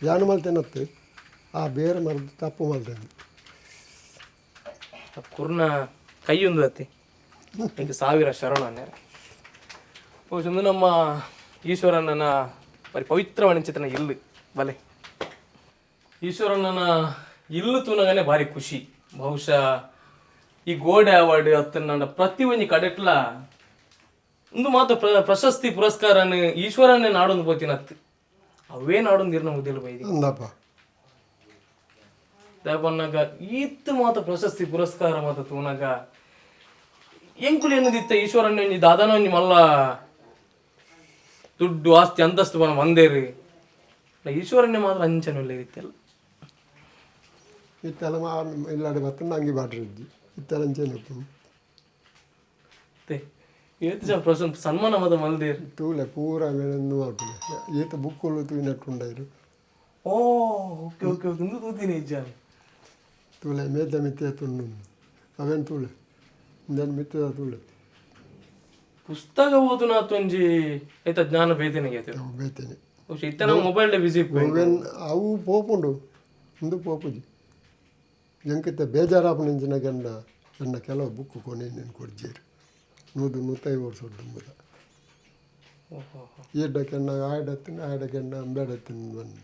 ಜಾನು ಮಲ್ತೇನತ್ತು ಆ ಬೇರೆ ಮರದ್ದು ತಪ್ಪು ಮಲ್ತೇನೆ. ಆ ಕುರ್ನ ಕೈಯೊಂದು ಅತ್ತೆ ಎಂಕ್ ಸಾವಿರ ಶರಣ ಅನ್ನೇರ. ಬಹುಶಃ ನಮ್ಮ ಈಶ್ವರಣ್ಣನ ಬರಿ ಪವಿತ್ರ ಚಿತ್ರನ ಇಲ್ಲು ಬಲೆ. ಈಶ್ವರಣ್ಣನ ಇಲ್ಲು ತೂನಗನೆ ಭಾರಿ ಖುಷಿ. ಬಹುಶಃ ಈ ಗೋಡೆ ಅವಾರ್ಡ್ ಅತ್ತ ಪ್ರತಿ ಒಂಜಿ ಕಡೆಟ್ಲ ಒಂದು ಮಾತ ಪ್ರಶಸ್ತಿ ಪುರಸ್ಕಾರನ ಈಶ್ವರನ್ನೇ ನಾಡೊಂದು ಪೋತಿನತ್ತು ಅವೇ ನಾಡೊಂದು ಇರ್ನ ಮುದ್ದಿಲ್ಲ ಬೈದಿ. ಅಂದಪ್ಪ. ದಾಪನ್ನಾಗ ಈತ್ ಮಾತ ಪ್ರಶಸ್ತಿ ಪುರಸ್ಕಾರ ಮಾತ ತೂನಗ ಎಂಕುಲು ಎನ್ನುದಿತ್ತ ಈಶ್ವರಣ್ಣ ಒಂಜಿ ದಾದಾನ ಒಂಜಿ ಮಲ್ಲ ದುಡ್ಡು ಆಸ್ತಿ ಅಂತಸ್ತು ಬನ ಒಂದೇರಿ ಈಶ್ವರನ್ನೇ ಮಾತ್ರ ಅಂಚನೆ ಇತ್ತೆಲ್ಲ. ಇತ್ತೆಲ್ಲ ಮಾ ಇಲ್ಲಾಡೆ ಬತ್ತ ಅಂಗಿ ಬಾಟ್ರಿದ್ದಿ ಇತ್ತೆಲ್ಲ ಅಂಚೆನೆ ಇಪ್ಪು. ಮತ್ತೆ ಏತ್ ಜನ ಪ್ರಶಸ್ತಿ ಸನ್ಮಾನ ಮಾತ ಮಲ್ದೇರು. ತೂಲೆ ಪೂರ ಮೇಲೆ ಮಾಡ್ತದೆ ಈತ ಬುಕ್ಕುಲು ತೂಯಿನಟ್ಟುಂಡಾಯಿರು. ಓ ಓಕೆ ಓಕೆ ಓಕೆ, ಇಂದು ತೂತೀನಿ ಇಜ್ಜ. ತೂಲೆ ಮೇದ ಮಿತ್ತೆ ತುಂಡು ಅವೇನು ತೂಲೆ ಇಂದನ್ ಮಿತ್ತದ ತೂಲೆ. ಪುಸ್ತಕ ಓದುನಾತ್ ಒಂಜಿ ಐತ ಜ್ಞಾನ ಬೇತೆನಿಗೆ ಆಯ್ತು. ಅವು ಬೇತೇನೆ. ಬಹುಶಃ ಇತ್ತೆ ನಾವು ಮೊಬೈಲ್ ಬಿಸಿ ಇಪ್ಪು. ಅವೇನ್ ಅವು ಪೋಪುಂಡು ಇಂದು ಪೋಪುಜಿ ಎಂಕಿತ್ತ ಬೇಜಾರಾಪುನ ಗಂಡ ನನ್ನ ಕೆಲವು ಬುಕ್ಕು ಕೊನೆ నేను ಕೊಡ್ಜೇರು 100 150 ವರ್ಷ ದುಂಬುದ. ಈಡ್ಡ ಕೆಣ್ಣ ಆಯಡತ್ತಿನ ಆಯಡ ಕೆಣ್ಣ ಅಂಬೇಡತ್ತಿನ ಬನ್ನಿ.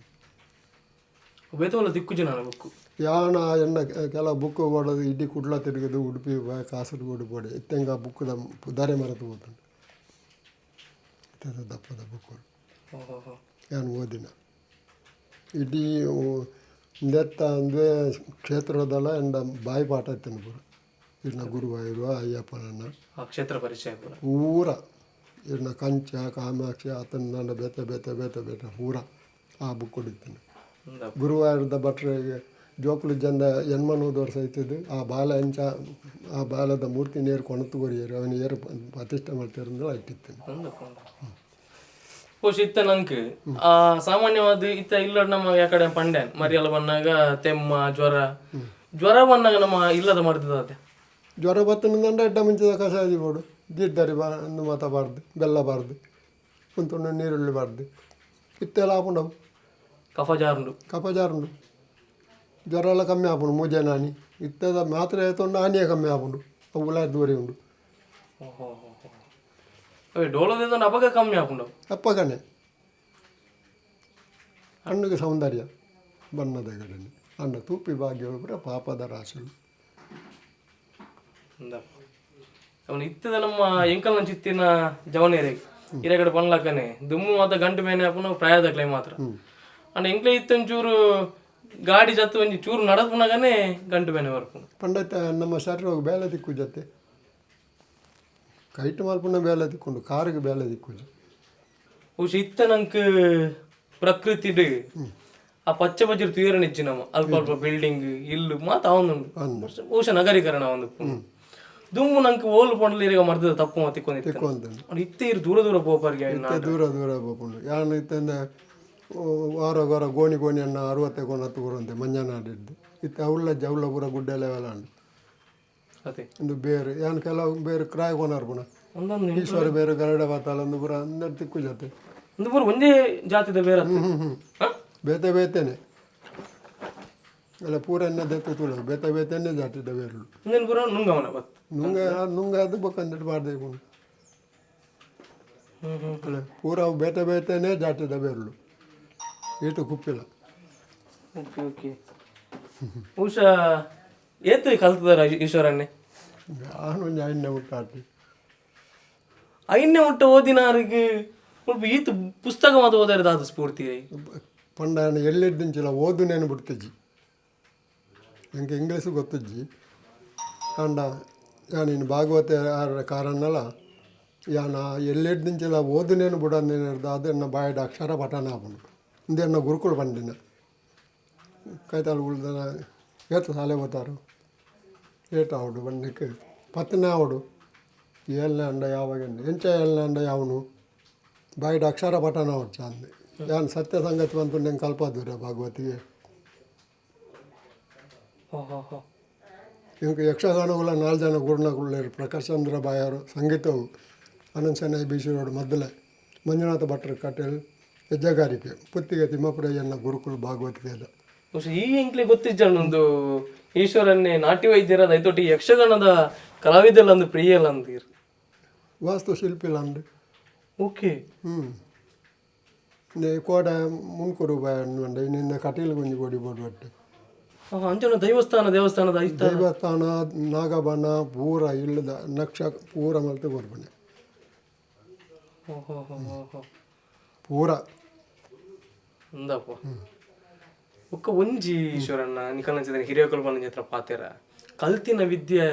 ಬೇತವಲ್ಲ ದಿಕ್ಕು ಜನ ಬುಕ್ಕು. ಯಾನ ಎಣ್ಣ ಕೆಲವು ಬುಕ್ಕು ಕೊಡೋದು ಇಡೀ ಕುಡ್ಲ ತಿರುಗದು ಉಡುಪಿ ಕಾಸರಗೋಡು ಬೋಡೆ ಇತ್ತೆಂಗ ಆ ಬುಕ್ಕುದ ಪುದಾರೆ ಮರೆತು ಹೋತುಂಡು ಇತ್ತದ ದಪ್ಪದ ಬುಕ್ಕು. ಯಾನು ಓದಿನ ಇಡೀ ನೆತ್ತ ಅಂದರೆ ಕ್ಷೇತ್ರದಲ್ಲ ಎಂಡ ಬಾಯಿ ಪಾಠ ಇತ್ತೇನೆ ಪೂರ ಇರ್ನ ಗುರುವಾಯೂರು ಅಯ್ಯಪ್ಪನನ್ನ. ಆ ಕ್ಷೇತ್ರ ಪರಿಚಯ ಪೂರ. ಪೂರ ಇರ್ನ ಕಂಚ ಕಾಮಾಕ್ಷಿ ಆತನ ಬೇತೆ ಬೇತೆ ಬೇತೆ ಬೇತೆ ಪೂರ ಆ ಬುಕ್ ಇತ್ತೇನೆ. ಗುರುವಾಯೂರದ ಭಟ್ರಿಗೆ ಜೋಕುಲು ಜಂದ 83 ವರ್ಷ ಇತ್ತಿದ್ದು ಆ ಬಾಲ ಅಂಚ ಆ ಬಾಲದ ಮೂರ್ತಿ ನೇರು ಕೊಣತು ಕೊರಿಯರು ಅವನ ಏರು ಪ್ರತಿಷ್ಠೆ ಮಾಡ್ತಿರಂದ್ರೆ ಇಟ್ಟಿತ್ತೇನೆ. ಬಹುಶಃ ಇತ್ತ ನಂಕ್ ಆ ಸಾಮಾನ್ಯವಾದ ಇತ್ತ ಇಲ್ಲ ನಮ್ಮ ಯಾಕಡೆ ಪಂಡೆ ಮರಿಯಲ್ಲ ಬಂದಾಗ ತೆಮ್ಮ ಜ್ವರ ಜ್ವರ ಬಂದಾಗ ನಮ್ಮ ಇಲ್ಲದ ಮಾಡ್ತದ. ಜ್ವರ ಬತ್ತನಂದ್ರೆ ಎಡ್ಡ ಮುಂಚಿದ ಕಷಾಯ ಬೋಡು ಜೀರ್ದರಿ ಬಾ ಅಂದು ಮಾತ ಬಾರ್ದು ಬೆಲ್ಲ ಬಾರ್ದು ಉಂತುಂಡು ನೀರುಳ್ಳಿ ಬಾರ್ದು ಇತ್ತೆಲ್ಲ ಆಪುಂಡವು. ಕಫ ಜಾರುಂಡು. ಕಫ ಜಾರುಂಡು ಜ್ವರ ಎಲ್ಲ ಕಮ್ಮಿ ಆಪುಂಡು ಮೂಜೆ ನಾನಿ ಇತ್ತದ ಮಾತ್ರೆ ತೊಂಡು ಆನಿಯೇ ಕಮ್ಮಿ ಆಪುಂಡು ಅವು ಉಲಾಯ್ ದೂರಿ ಉಂಡು. ಅವೇ ಡೋಲದಿಂದ ಅಪಗ ಕಮ್ಮಿ ಆಪುಂಡು. ಅಪ್ಪಗನೆ ಕಣ್ಣಿಗೆ ಸೌಂದರ್ಯ ಬಣ್ಣದ ಗಡನೆ ಅಣ್ಣ ತೂಪಿ ಭಾಗ್ಯ ಪೂರ ಪಾಪದ ರಾಶಿಗಳು. ಅವನು ಇತ್ತದ ನಮ್ಮ ಎಂಕಲ್ನ ಚಿತ್ತಿನ ಜವನೇರೆ ಹಿರೇಗಡೆ ಪನ್ಲಕ್ಕನೆ ದುಮ್ಮು ಮಾತ ಗಂಟು ಮೇನೆ ಆಪುನ ಪ್ರಾಯದಕ್ಲೆ ಮಾತ್ರ ಅಂಡ ಎಂಕ್ಲೆ ಇತ್ತೊಂಚೂರು ಗಾಡಿ ಜತ್ತು ಒಂಜಿ ಚೂರು ನಡಪುನಗನೆ ಗಂಟು ಬೇನೆ ಬರ್ಪುನು. ಪಂಡತ ನಮ್ಮ ಶರೀರ ಬೇಲೆ ದಿಕ್ಕು ಜೊತೆ ಕೈಟು ಮಲ್ಪುನ ಬೇಲೆ ದಿಕ್ಕೊಂಡು ಕಾರಿಗೆ ಬೇಲೆ ದಿಕ್ಕುಜಿ. ಬಹುಶಃ ಇತ್ತ ನಂಕ್ ಪ್ರಕೃತಿಡ್ ಆ ಪಚ್ಚ ಪಚ್ಚ ತುಯರ ನಿಚ್ಚಿ ನಮ್ಮ ಅಲ್ಪ ಅಲ್ಪ ಬಿಲ್ಡಿಂಗ್ ಇಲ್ಲು ಮಾತ ಅವನುಂಡು. ಬಹುಶಃ ನಗರೀಕರಣ ಒಂದು ದುಮ್ಮು ನಂಕ್ ಓಲು ಪೊಂಡಲಿ ಇರಗ ಮರ್ದದ ತಪ್ಪು ಮತ್ತಿಕ್ಕೊಂದಿತ್ತು. ತಿಕ್ಕೊಂತಂಡು. ಇತ್ತೆ ಇರು ದೂರ ದೂರ ಪೋಪರ್ಗೆ. ಇತ್ತೆ ದೂರ ದೂರ ಪೋಪುಂಡು ಯಾನು ಇತ್ತಂದ ವಾರ ವಾರ ಗೋಣಿ ಗೋಣಿ ಅಣ್ಣ 60 ಗೋಣ ಕೊರಂತೆ ಮಂಜನಾಡಿದ್ದು ಇತ್ತೆ ಅವಳ ಜವಳ ಪೂರ ಗುಡ್ಡೆಲೆ ವೆಲ ಉಂಡು. ಅದೇ. ಒಂದು ಬೇರೆ ಯಾನು ಕೆಲವು ಬೇರೆ ಕ್ರಾಯ್ ಕೋನಾರ್ ಪುನ. ಒಂದೊಂದು ಈಶ್ವರ ಬೇರೆ ಗರುಡ ಬಾತಾಲ ಒಂದು ಪೂರ ಅಂದರ್ ತಿಕ್ಕು ಜೊತೆ. ಒಂದು ಪೂರ ಒಂದೇ ಜಾತಿದ ಬೇರೆ? ಬೇತೆ ಬೇತೆನೆ ಅಲ್ಲ ಪೂರ ಎನ್ನ ದೆತ್ತ ತುಳು ಬೇತೆ ಬೇತೆನೆ ಜಾತಿದ ಬೇರುಳು. ಒಂದೇನು ಪೂರ ನುಂಗವನ ಬತ್ತು. ನುಂಗ ನುಂಗ ಅದು ಬೊಕ್ಕಂದಿಟ್ಟು ಬಾರ್ದೆ ಉಂಡು. ಅಲ್ಲ ಪೂರ ಅವು ಬೇತೆ ಬೇತೆನೆ ಜಾತಿದ ಬೇರುಳು ಈಟು ಕುಪ್ಪಿಲ್ಲ. ಓಕೆ ಓಕೆ, ಬಹುಶಃ ಏತ್ ಕಲ್ತದಾರ ಈಶ್ವರನ್ನೇ? ನಾನು ಒಂಜಿ ಐದನೇ ಮುಟ್ಟ ಆಟಿ. ಐನೇ ಮುಟ್ಟ ಓದಿನಾರಿಗೆ ಮುಲ್ಪ ಈತ್ ಪುಸ್ತಕ ಮಾತ ಓದಾರ ದಾದ ಸ್ಫೂರ್ತಿ? ಪಂಡ ನಾನು ಎಲ್ಲಿದ್ದಿಂಚಿಲ್ಲ ಓದುನೇನು ಬಿಡ್ತಿಜ್ಜಿ. ನನಗೆ ಇಂಗ್ಲೀಷು ಗೊತ್ತಿಜ್ಜಿ. ಅಂಡ ನಾನು ಭಾಗವತ ಆರ ಕಾರಣಲ್ಲ ಯಾನ ಎಲ್ಲಿದ್ದಿಂಚಿಲ್ಲ ಓದುನೇನು ಬಿಡಂದೇನು, ಅದನ್ನು ಬಾಯಿಡ ಅಕ್ಷರ ಪಠಣ ಆಪುಂಡು. ಇಂದೆನ್ನ ಗುರುಕುಲು ಪಂಡಿನ ಕೈತಾಳು ಉಳ್ದನ ಏತು ಶಾಲೆ ಹೋತಾರು ಏಟು ಆವಡು ಬಂದಿಕ್ಕೆ ಪತ್ತನೇ ಆವಡು ಏಳನೇ ಅಂಡ ಯಾವಾಗ ಎಂಚ ಏಳನೇ ಅಂಡ ಯಾವನು ಬಾಯಿಡ ಅಕ್ಷರ ಪಠಣ ಆವಡು ಚಂದ. ಯಾನ್ ಸತ್ಯ ಸಂಗತಿ ಬಂತು ನಂಗೆ ಕಲ್ಪಾದುರ ಭಾಗವತಿಗೆ. ಹೋ ಹೋ ಹೋ. ಇಂಕ ಯಕ್ಷಗಾನಗಳ ನಾಲ್ಕು ಜನ ಗುರುನಗುಳ್ಳೇರು. ಪ್ರಕಾಶ್ ಚಂದ್ರ ಬಾಯರು ಸಂಗೀತವು, ಅನಂತ ಸೆನೈ ಬಿ ಸಿ ರೋಡ್ ಮದ್ದಲೆ, ಮಂಜುನಾಥ ಭಟ್ರು ಕಟೇಲ್ ಹೆಜ್ಜೆಗಾರಿಕೆ, ಪುತ್ತಿಗೆ ತಿಮ್ಮಪ್ಪರಯ್ಯನ ಗುರುಕುಲು ಭಾಗವತಿಗೆ. ಬಹುಶಃ ಈ ಎಂಕ್ಲೆ ಗೊತ್ತಿಜ್ಜಾಣ ಒಂದು ಈಶ್ವರನ್ನೇ ನಾಟ್ಯ ವೈದ್ಯರಾದ ಐತೊಟ್ಟಿ ಯಕ್ಷಗಾನದ ಕಲಾವಿದೆಲ್ಲ ಒಂದು ಪ್ರಿಯಲ್ಲ ಅಂತೀರ್. ವಾಸ್ತುಶಿಲ್ಪಿಲ್ಲ ಅಂದು. ಓಕೆ. ಹ್ಞೂ, ಕೋಡ ಮುನ್ಕುರು ಬಾಯ ಅಂಡ ಇನ್ನಿಂದ ಕಟೀಲ್ ಗುಂಜಿ ಕೊಡಿ ಬೋಡು. ಅಂಚನ ದೈವಸ್ಥಾನ ದೇವಸ್ಥಾನದ ಐತ ದೇವಸ್ಥಾನ ನಾಗಬನ ಪೂರ ಇಲ್ಲದ ನಕ್ಷ ಪೂರ ಮಲ್ತು ಕೊರ್ಪಣೆ. ಹೋ ಹೋ ಹೋ ಹೋ ಹೋ. ಪೂರ. ಅಂದಪ್ಪ ಬೊಕ್ಕ ಒಂಜಿ ಈಶ್ವರಣ್ಣ ನಿಕಲ್ನ ಹಿರಿಯಕುಲು ಪಂಡ ಹತ್ರ ಪಾತೆರ ಕಲ್ತಿನ ವಿದ್ಯೆ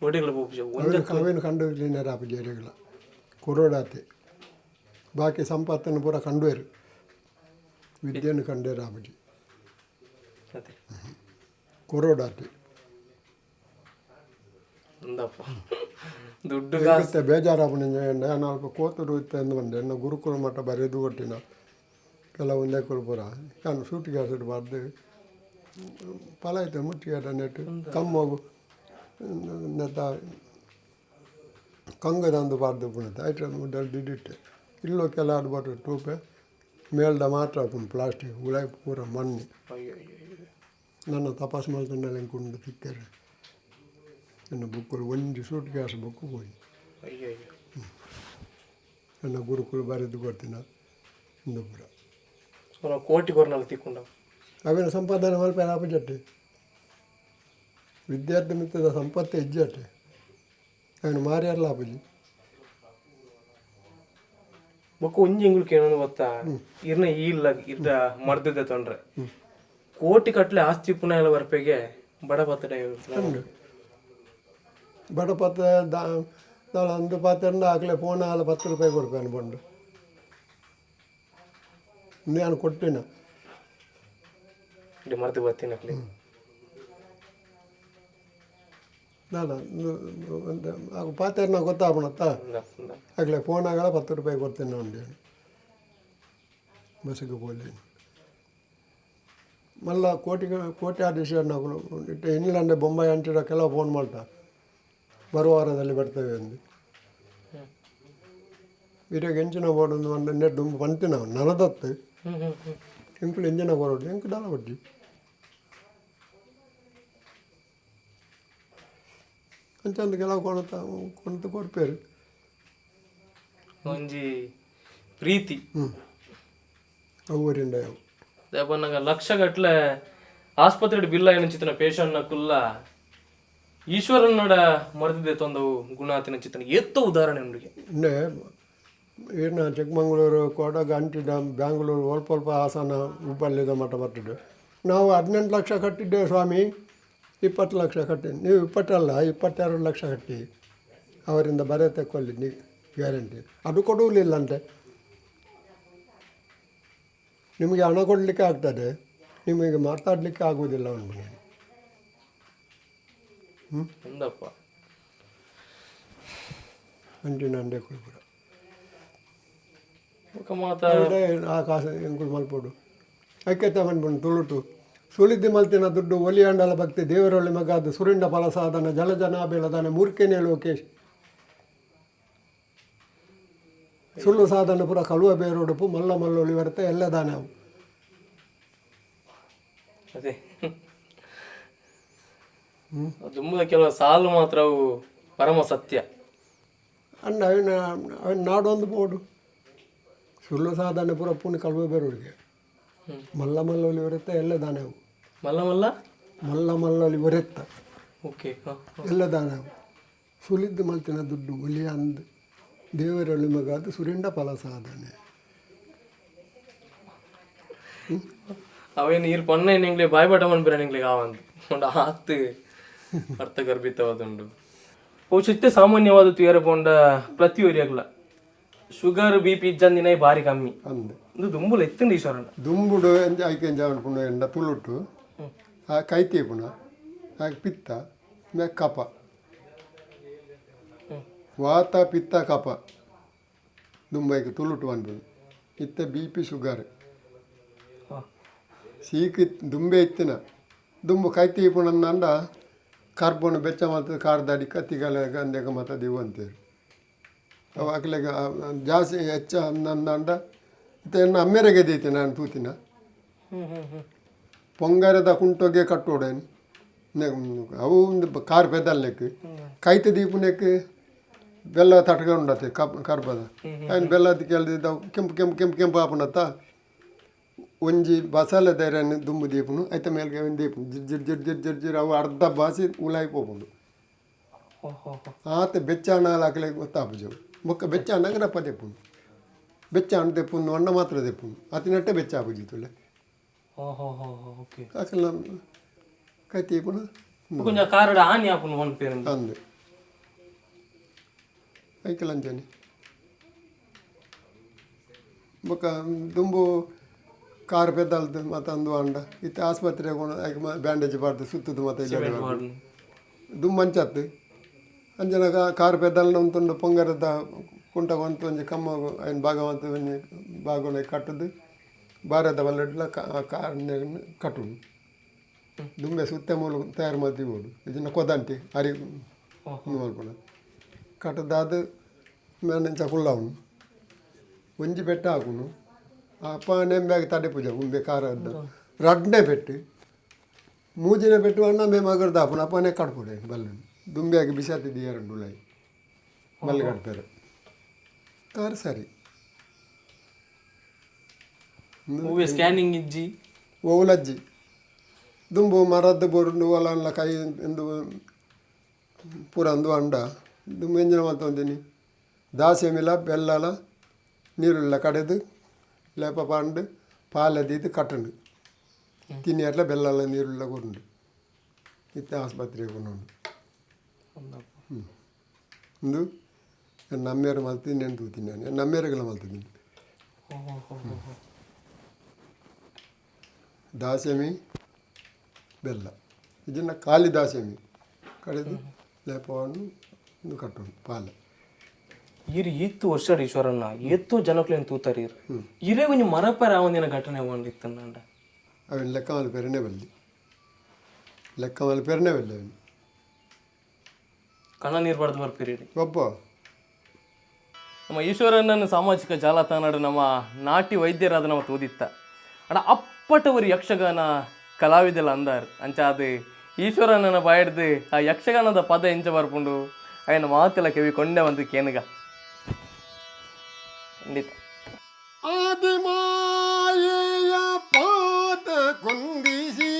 ಒಡೆಗಳ ಬೋಪುಜ ಒಂಜ. ಅವೇನು ಕಂಡು ರಾಪಜೇರಿಗಳ ಕೊರೋಡಾತೆ ಬಾಕಿ ಸಂಪತ್ತನ್ನು ಪೂರ ಕಂಡುವೇರು, ವಿದ್ಯೆಯನ್ನು ಕಂಡೇರು ಆಪುಜಿ. ಅದೇ. ಕೊರೋಡಾತೆ. ಅಂದಪ್ಪ ದುಡ್ಡು ಕಾಸು ಮತ್ತೆ ಬೇಜಾರಾಪುಂಡು. ನಾನು ಅಲ್ಪ ಕೋತುರು ಇತ್ತೆ ಅಂದು ಬಂದೆ. ಎನ್ನ ಗುರುಕುಲ ಮಠ ಬರೆದು ಕೊಟ್ಟಿನ ಕೆಲವೊಂದೇ ಪೂರ ನಾನು ಸೂಟಿಗೆ ಹಸಿರು ಬಾರ್ದು ಫಲ ಐತೆ ಮುಟ್ಟಿಗೆ ನೆಟ್ಟು ಕಮ್ಮಗು ನೆತ್ತ ಕಂಗದಂದು ಬಾರ್ದು ಪುಣತೆ ಐಟ ಮುಡ್ಡಲ್ ದಿಡಿಟ್ಟೆ ಇಲ್ಲೋ ಕೆಲ ಆಡ್ಬಾರ್ದು. ಟೂಪೆ ಮೇಲ್ದ ಮಾತ್ರ ಹಾಕೊಂಡು ಪ್ಲಾಸ್ಟಿಕ್, ಉಳಾಯಿ ಪೂರ ಮಣ್ಣು. ಅಯ್ಯೋ ಅಯ್ಯೋ ಅಯ್ಯೋ. ನನ್ನ ತಪಾಸ್ ಮಲ್ತಂಡಲ ಕುಂಡು ತಿಕ್ಕರೆ ನನ್ನ ಬುಕ್ಕುಲು ಒಂಜಿ ಸೂಟ್ ಗ್ಯಾಸ್ ಬುಕ್ಕು ಪೋಯಿ. ಅಯ್ಯೋ ಅಯ್ಯೋ. ನನ್ನ ಗುರುಕುಲು ಬರೆದು ಕೊಡ್ತೀನ ಇಂದು ಪೂರ. ಸೊ ನಾವು ಕೋಟಿ ಕೊರ್ನಲ್ಲ ತಿಕ್ಕೊಂಡ. ಅವೇನು ಸಂಪಾದನೆ ಮಲ್ಪೆರ ಆಪುಜಟ್ಟೆ. ವಿದ್ಯಾರ್ಥಿ ಮಿತ್ತದ ಸಂಪತ್ತು ಇಜ್ಜಟ್ಟೆ, ಅವನು ಮಾರ್ಯಾರಲ್ಲ ಆಪುಜಿ. ಬೊಕ್ಕ ಒಂಜಿ ಎಂಗುಲು ಕೇಳೋದು ಗೊತ್ತಾ, ಇರ್ನ ಈ ಇಲ್ಲ ಇರ್ದ ಮರ್ದಿದ್ದೆ ತೊಂದ್ರೆ ಕೋಟಿ ಕಟ್ಲೆ ಆಸ್ತಿ ಪುನಃ ಎಲ್ಲ ಬರ್ಪೆಗೆ ಬಡ ಪತ್ತಡ. ಉಂಡು ಬಡ ಪತ್ತ ದಾಳ ಅಂದು ಪಾತೆಂಡ ಆಗಲೇ ಫೋನ್ ಆಲ 10 ರೂಪಾಯಿ ಕೊಡ್ಪೇನು ಬಂಡು ನಾನು ಕೊಟ್ಟಿನ. ಮರ್ದು ಬರ್ತೀನಿ ಅಕ್ಲಿ. ದಾದ ಪಾತೆರ್ನ ಗೊತ್ತಾಪಣತ್ತ ಆಗಲೇ ಫೋನ್ ಆಗಲ್ಲ 10 ರೂಪಾಯಿ ಕೊಡ್ತೇನೆ ಉಂಡು ಬಸ್ಸಿಗೆ ಪೋಲಿ ಮಲ್ಲ ಕೋಟಿ ಕೋಟಿ ಆದೇಶ. ಇಂಗ್ಲೆಂಡ್ ಬೊಂಬೈ ಅಂಟಿಡ ಕೆಲವು ಫೋನ್ ಮಾಡ್ತಾ ಬರುವ ವಾರದಲ್ಲಿ ಬರ್ತೇವೆ ಅಂದು. ಇರೆಗ್ ಎಂಚಿನ ಬೋಡೊಂದು ಒಂದು ನೆಟ್ ದುಂಬು ಪಂತಿನ ನನದತ್ತು. ಹ್ಮ್ ಹ್ಮ್ ಹ್ಮ್ ಎಂಕುಲು ಎಂಜಿನ ಬೋರ್ಡ್ ಎಂಕು ದಾಲ ಬಡ್ಡಿ ಅಂಚಂದು ಕೆಲವು ಕೊಣತ ಕೊಣತ ಕೊರ್ಪೇರು. ಒಂಜಿ ಪ್ರೀತಿ. ಹ್ಞೂ, ಅವು ಊರಿಂದ ಅವು. ದಾಯೆ ಲಕ್ಷ ಗಟ್ಲೆ ಆಸ್ಪತ್ರೆ ಬಿಲ್ ಚಿತ್ರನ ಪೇಷಂಟ್ ನ ಕುಲ್ಲ ಈಶ್ವರನ್ನಡ ಮರೆದಿದೆ ತೊಂದವು ಗುಣಾತಿನ ಚಿತ್ರನ ಎತ್ತೋ ಉದಾಹರಣೆ ಉಂಡಿಗೆ. ಇನ್ನೇ ಈರ್ನ ಚಿಕ್ಕಮಂಗ್ಳೂರು, ಕೊಡಗು, ಅಂಟಿಡ ಬ್ಯಾಂಗ್ಳೂರು ಅಲ್ಪ ಅಲ್ಪ ಹಾಸನ ಹುಬ್ಬಳ್ಳಿದ ಮಠ ಬರ್ತದೆ. ನಾವು 18 ಲಕ್ಷ ಕಟ್ಟಿದ್ದೇವೆ ಸ್ವಾಮಿ, 20 ಲಕ್ಷ ಕಟ್ಟಿ ನೀವು ಇಪ್ಪತ್ತಲ್ಲ 22 ಲಕ್ಷ ಕಟ್ಟಿ ಅವರಿಂದ ಬರೆ ತೆಕ್ಕೊಳ್ಳಿ ನೀವು ಗ್ಯಾರಂಟಿ. ಅದು ಕೊಡುವುದಿಲ್ಲಂತೆ. ನಿಮಗೆ ಹಣ ಕೊಡಲಿಕ್ಕೆ ಆಗ್ತದೆ, ನಿಮಗೆ ಮಾತಾಡಲಿಕ್ಕೆ ಆಗುವುದಿಲ್ಲ ಅವನು. ಅಂದಪ್ಪ. ಅಂಟಿನ ಅಂಡೆ ಕೊಡ್ಪುರ. ಬೊಕ್ಕ ಮಾತ ಆ ಕಾಸು ಎಂಕುಲು ಮಲ್ಪೊಡು ಐಕ್ಯತೆ ಮನ್ಪುಂಡು ತುಳುಟು ಸುಳಿದ್ದಿ ಮಲ್ತಿನ ದುಡ್ಡು ಒಲಿಯಾಂಡಲ ಭಕ್ತಿ ದೇವರೊಳ್ಳಿ ಮಗಾದು ಸುರಿಂಡ ಫಲ ಸಾಧನ ಜಲಜನಾಬೇಲದಾನೆ ಮೂರ್ಖೆನೇ ಲೋಕೇಶ್. ಸುಳ್ಳು ಸಾಧನ ಪೂರ ಕಳುವ ಬೇರೋಡುಪು ಮಲ್ಲ ಮಲ್ಲೊಳಿ ಬರುತ್ತೆ ಎಲ್ಲ ದಾನೆ ಅವು. ಅದೇ ದುಂಬದ ಕೆಲವು ಸಾಲು ಮಾತ್ರ ಅವು ಪರಮ ಸತ್ಯ. ಅಣ್ಣ ಅವನ ಅವನ ನಾಡೊಂದು ಬೋಡು ಸುಳ್ಳು ಸಾಧನೆ ಪೂರ ಪುಣಿ ಕಳುವ ಬೇರೋಡಿಗೆ ಮಲ್ಲ ಮಲ್ಲೊಲಿ ಬರುತ್ತೆ ಎಲ್ಲ ದಾನೆ ಅವು. ಮಲ್ಲ ಮಲ್ಲ ಮಲ್ಲ ಮಲ್ಲಲಿ ಒರೆತ್ತ. ಓಕೆ ಎಲ್ಲ ದಾನ ಸುಲಿದ್ದು ಮಲ್ತಿನ ದುಡ್ಡು ಒಲಿಯ ಅಂದ್ ದೇವರೊಳಿ ಮಗಾದ ಸುರಿಂಡ ಫಲ ಸಾಧನೆ. ಅವೇನು ಈರ್ ಪೊನ್ನೆ ನಿಂಗ್ಲೆ ಬಾಯ್ ಬಾಟ ಮನ್ಪಿರ ನಿಂಗ್ಲೆ ಆವಂದು ಉಂಡು ಆತ್ ಅರ್ಥಗರ್ಭಿತವಾದುಂಡು. ಬಹುಶಃ ಸಾಮಾನ್ಯವಾದ ತುಯರ ಪೋಂಡ ಪ್ರತಿ ಒರಿಯಾಗ್ಲ ಶುಗರ್ ಬಿಪಿ ಇಜ್ಜಂದಿನ ಬಾರಿ ಕಮ್ಮಿ. ಅಂದ್. ಇದು ದುಂಬುಲ ಎತ್ತುಂಡು ಈಶ್ವರನ. ದುಂಬುಡು ಎಂಚ ಐಕೆ ಎಂಚ ಪುಣ ಎಂಡ ತುಳುಟು ಆ ಕೈತಿ ಪುಣ ಆ ಪಿತ್ತ ಮೇ ಕಪ, ವಾತ ಪಿತ್ತ ಕಪ ದುಂಬೈಕ್ ತುಳುಟು ಪನ್ಪುನು. ಇತ್ತೆ ಬಿಪಿ ಶುಗರ್ ಸೀಕ್ ದುಂಬೆ ಇತ್ತಿನ. ದುಂಬು ಕೈತಿ ಪುಣಂದಂಡ ಕರ್ಬೊನು ಬೆಚ್ಚ ಮಲ್ತದ್ ಕಾರ್ದಡಿ ಕತ್ತಿಗಲ ಗಂದೆಗ ಮಾತ ದೀವಂತೇರು. ಅವು ಅಕ್ಲೆಗ್ ಜಾಸ್ತಿ ಹೆಚ್ಚ ಅಂದಂಡ. ಇತ್ತೆ ಎನ್ನ ಅಮ್ಮೆರೆಗೆ ದೀತೆ ನಾನು ತೂತಿನ. ಹ್ಮ್ ಹ್ಮ್ ಹ್ಮ್ ಪೊಂಗರದ ಕುಂಟೊಗೆ ಕಟ್ಟೋಡೇನು ಅವು ಒಂದು ಕಾರ್ ಪೆದಲ್ಲೆಕ್ ಕೈತ ದೀಪುನೆಕ್ ಬೆಲ್ಲ ತಟ್ಕೊಂಡತೆ ಕಪ್ ಕರ್ಬದ ಐನ್ ಬೆಲ್ಲ ಕೇಳ್ದಿದ್ದ ಕೆಂಪು ಕೆಂಪು ಕೆಂಪು ಕೆಂಪು ಆಪುನತ್ತ. ಒಂಜಿ ಬಸಲೆ ಧೈರ್ಯ ದುಂಬು ದೀಪುನು ಐತ ಮೇಲ್ಗೆ ಒಂಜಿ ದೀಪುನು ಜಿರ್ ಜಿರ್ ಜಿರ್ ಜಿರ್ ಜಿರ್ ಜಿರ್ ಅವು ಅರ್ಧ ಬಾಸಿ ಉಲಾಯಿ ಪೋಪುಂಡು. ಓಹೋ. ಆತ ಬೆಚ್ಚಾಣಾಲ ಅಕ್ಲೆಗ್ ಗೊತ್ತಾಪುಜವು. ಬೊಕ್ಕ ಬೆಚ್ಚಾಣಾಗ ರಪ್ಪ ದೆಪ್ಪುನು ಬೆಚ್ಚಾಣ್ ದೆಪ್ಪುನು ಅಣ್ಣ ಮಾತ್ರ ದೆಪ್ಪುನು ಅತಿನಟ್ಟೆ ಬೆಚ್ಚ ಆಪುಜಿ ತುಲೆ. ಓಹೋ ಹೋ ಓಕೆ. ಅಕಲ್ನ ಕೈ ತೀಪುನ. ಕೊಂಚ ಕಾರಡ ಆನಿ ಆಪುನು ಪನ್ಪೇರು. ಅಂದ್, ಐಕಲಂಚನೆ. ಬೊಕ್ಕ ದುಂಬು ಕಾರ್ ಪೆದ್ದಲ್ದು ಮತ್ತ ಅಂದು ಅಂಡ. ಇತ್ತೆ ಆಸ್ಪತ್ರೆ ಐಕ್ ಬ್ಯಾಂಡೇಜ್ ಪಾಡ್ದು ಸುತ್ತುದು ಮತ್ತ ಇಲ್ಲ. ದುಂಬು ಅಂಚತ್ತು ಅಂಚನ ಕಾರ್ ಪೆದ್ದಲ್ನ ಉಂತುಂಡು ಪೊಂಗರದ ಕುಂಟ ಒಂತು ಒಂಜಿ ಕಮ್ಮ ಐನ್ ಭಾಗ ಮಂತ್ ಒಂಜಿ ಭಾಗನ ಕಟ್ಟುದು ಬಾರದ ಮಲ್ಲಡ್ಲ ಕಾರ್ ಕಟ್ಟುನು. ದುಂಬೆ ಸುತ್ತೆ ಮೂಲು ತಯಾರು ಮಲ್ತಿಬೋಡು ಇಜಿನ ಕೊದಂಟಿ ಅರಿ ಉಂದು ಮಲ್ಪುನ ಕಟ್ಟದಾದ್ ಮೇನಿಂಚ ಕುಲ್ಲವನು ಒಂಜಿ ಪೆಟ್ಟು ಹಾಕುನು ಅಪ್ಪ ನೆಂಬ್ಯಾಗ ತಡೆ ಪೂಜೆ ಉಂಬೆ ಕಾರ ರಡ್ನೇ ಪೆಟ್ಟು ಮೂಜಿನ ಪೆಟ್ಟು ಅಣ್ಣ ಮೇ ಮಗರ್ದ ಹಾಪುನು ಅಪ್ಪನೇ ಕಡ್ಪುಡೆ ಬಲ್ಲೆ ದುಂಬೆಯಾಗಿ ಬಿಸಾತಿ ಎರಡು ಉಲಾಯಿ ಬಲ್ಲೆ ಕಟ್ತಾರೆ ಕಾರ್ ಸರಿ. ಹೂವೆ ಸ್ಕ್ಯಾನಿಂಗ್ ಇಜ್ಜಿ. ಓಲಜ್ಜಿ ದುಂಬು ಮರದ್ದು ಬೋರುಂಡು ಒಲನ್ಲ ಕೈ ಎಂದು ಪೂರ ಅಂದು ಅಂಡ ದುಂಬು ಎಂಜಿನ ಮಲ್ತೊಂದಿನಿ ದಾಸೆಮಿಲ ಬೆಲ್ಲಲ ನೀರುಳ್ಳ ಕಡೆದು ಲೇಪ ಪಾಂಡು ಪಾಲ ದೀದು ಕಟ್ಟುಂಡು ತಿನ್ನಿಯರ್ಲ ಬೆಲ್ಲಲ ನೀರುಳ್ಳ ಕೊರುಂಡು. ಇತ್ತೆ ಆಸ್ಪತ್ರೆಗೆ ಕೊಂಡು ಇಂದು ಎನ್ನ ಅಮ್ಮೆರು ಮಲ್ತೀನಿ నేను ತೂತೀನಿ ನಾನು ಎನ್ನ ಅಮ್ಮೆರುಗಳ ಮಲ್ತಿದ್ದೀನಿ. ದಾಸೆಮಿ ಬೆಲ್ಲ ಇದನ್ನು ಖಾಲಿ ದಾಸೆಮಿ ಕಡೆದು ಲೇಪವನ್ನು ಇದು ಕಟ್ಟುಂಡು ಪಾಲೆ. ಈರ್ ಈತ್ ವರ್ಷ ಈಶ್ವರನ್ನ ಏತೋ ಜನಕ್ಲೇನು ತೂತಾರೆ ಇರ್ ಇರೇ ಒಂಜಿ ಮರಪರ ಒಂದಿನ ಘಟನೆ ಒಂದಿತ್ತಂಡ. ಅವನ್ ಲೆಕ್ಕ ಮಲ್ ಪೆರನೆ ಬಲ್ಲಿ ಲೆಕ್ಕ ಮಲ್ ಪೆರನೆ ಬಲ್ಲಿ ಅವನು. ಕಣ್ಣ ನೀರು ಬಡ್ದು ಬರ್ಪಿರಿ. ಒಬ್ಬ ನಮ್ಮ ಈಶ್ವರನನ್ನು ಸಾಮಾಜಿಕ ಜಾಲತಾಣ ನಮ್ಮ ನಾಟಿ ವೈದ್ಯರಾದ ನಮ್ಮ ತೋದಿತ್ತ ಅಡ ಅಪ್ಪಟವರು ಯಕ್ಷಗಾನ ಕಲಾವಿದೆಲ್ಲ ಅಂದಾರ್. ಅಂಚ ಅದು ಈಶ್ವರನನ್ನ ಬಾಯಿಡ್ದು ಆ ಯಕ್ಷಗಾನದ ಪದ ಎಂಚ ಬರ್ಪುಂಡು ಅಯ್ಯನ ಮಾತೆಲ್ಲ ಕಿವಿ ಕೊಂಡೆ ಒಂದು ಕೇನುಗ ಖಂಡಿತ. ಆದಿಮಾಯೆಯ ಪಾದ ಕೊಂದಿಸಿ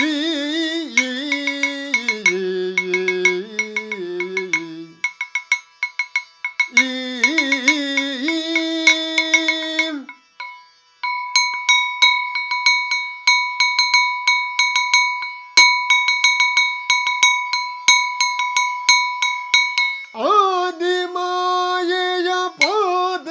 ಈ ಈ ಈ ಈ ಈ ಆದಿಮಾಯೆಯ ಪಾದ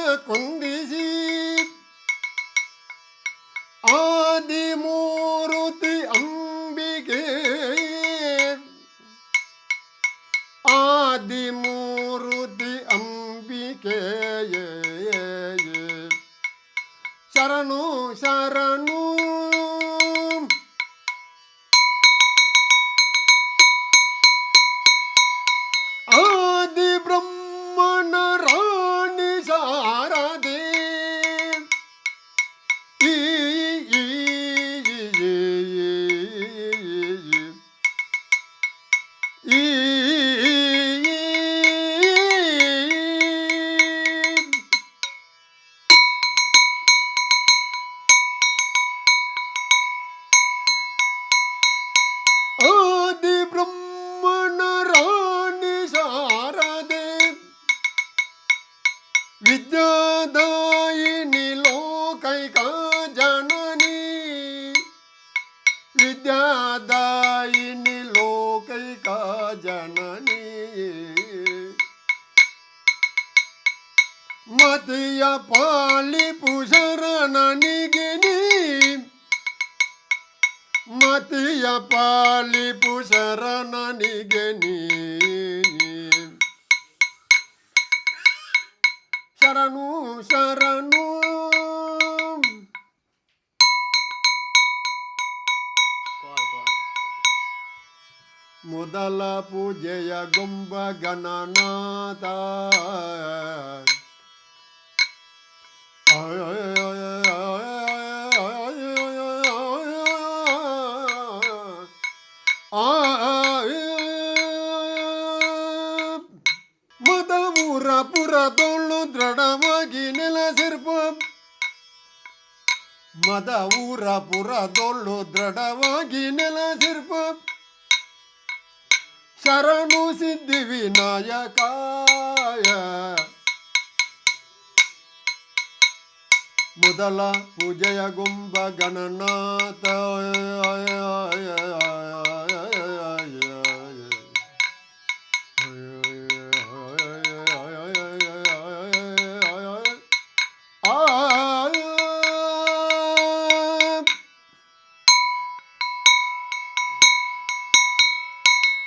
ವಿದ್ಯಾದಾಯಿನಿ ಲೋಕೈಕ ಜನನಿ. ಮತಿಯ ಪಾಲಿಪು ಶರಣನಿಗೆ ನೀ, ಮತಿಯ ಪಾಲಿಪು ಶರಣನಿಗೆ ನೀ. ಶರಣು ಶರಣು. ಮೊದಲ ಪೂಜೆಯ ಗೊಂಬ ಗಣನಾಥ. ಮದವೂರ ಪುರದೊಳು ದೃಢವಾಗಿ ನೆಲಸಿರ್ಪ, ಮದವೂರ ಪುರದೊಳು ದೃಢವಾಗಿ ನೆಲಸಿರ್ಪ ಶರಣು ಸಿದ್ಧಿ ವಿನಾಯಕಾಯ. ಮೊದಲ ಪೂಜೆಯ ಗೊಂಬ ಗಣನಾಥ.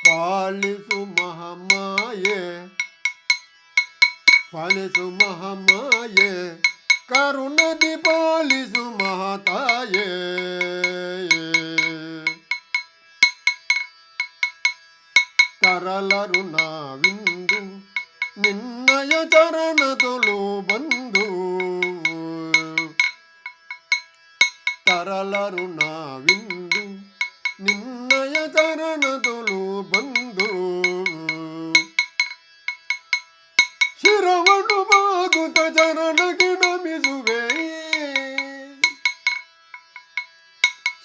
ಪಾಲಿಸು ಮಹಾಮಾಯೆ, ಪಾಲಿಸು ಮಹಾಮಾಯೆ, ಕರುಣದಿ ಪಾಲಿಸು ಮಹಾತಾಯೇ. ತರಲರು ನಾವಿಂದು ನಿನ್ನಯ ಚರಣದೊಳು ಬಂದು, ತರಲರು ನಾವಿಂದು ನಿನ್ನಯ ಚರಣದೊಳು ಬಂದು, ಶಿರವನ್ನು ಬಾಗುತ್ತ ಚರಣಕ್ಕೆ ನಮಿಸುವೆ,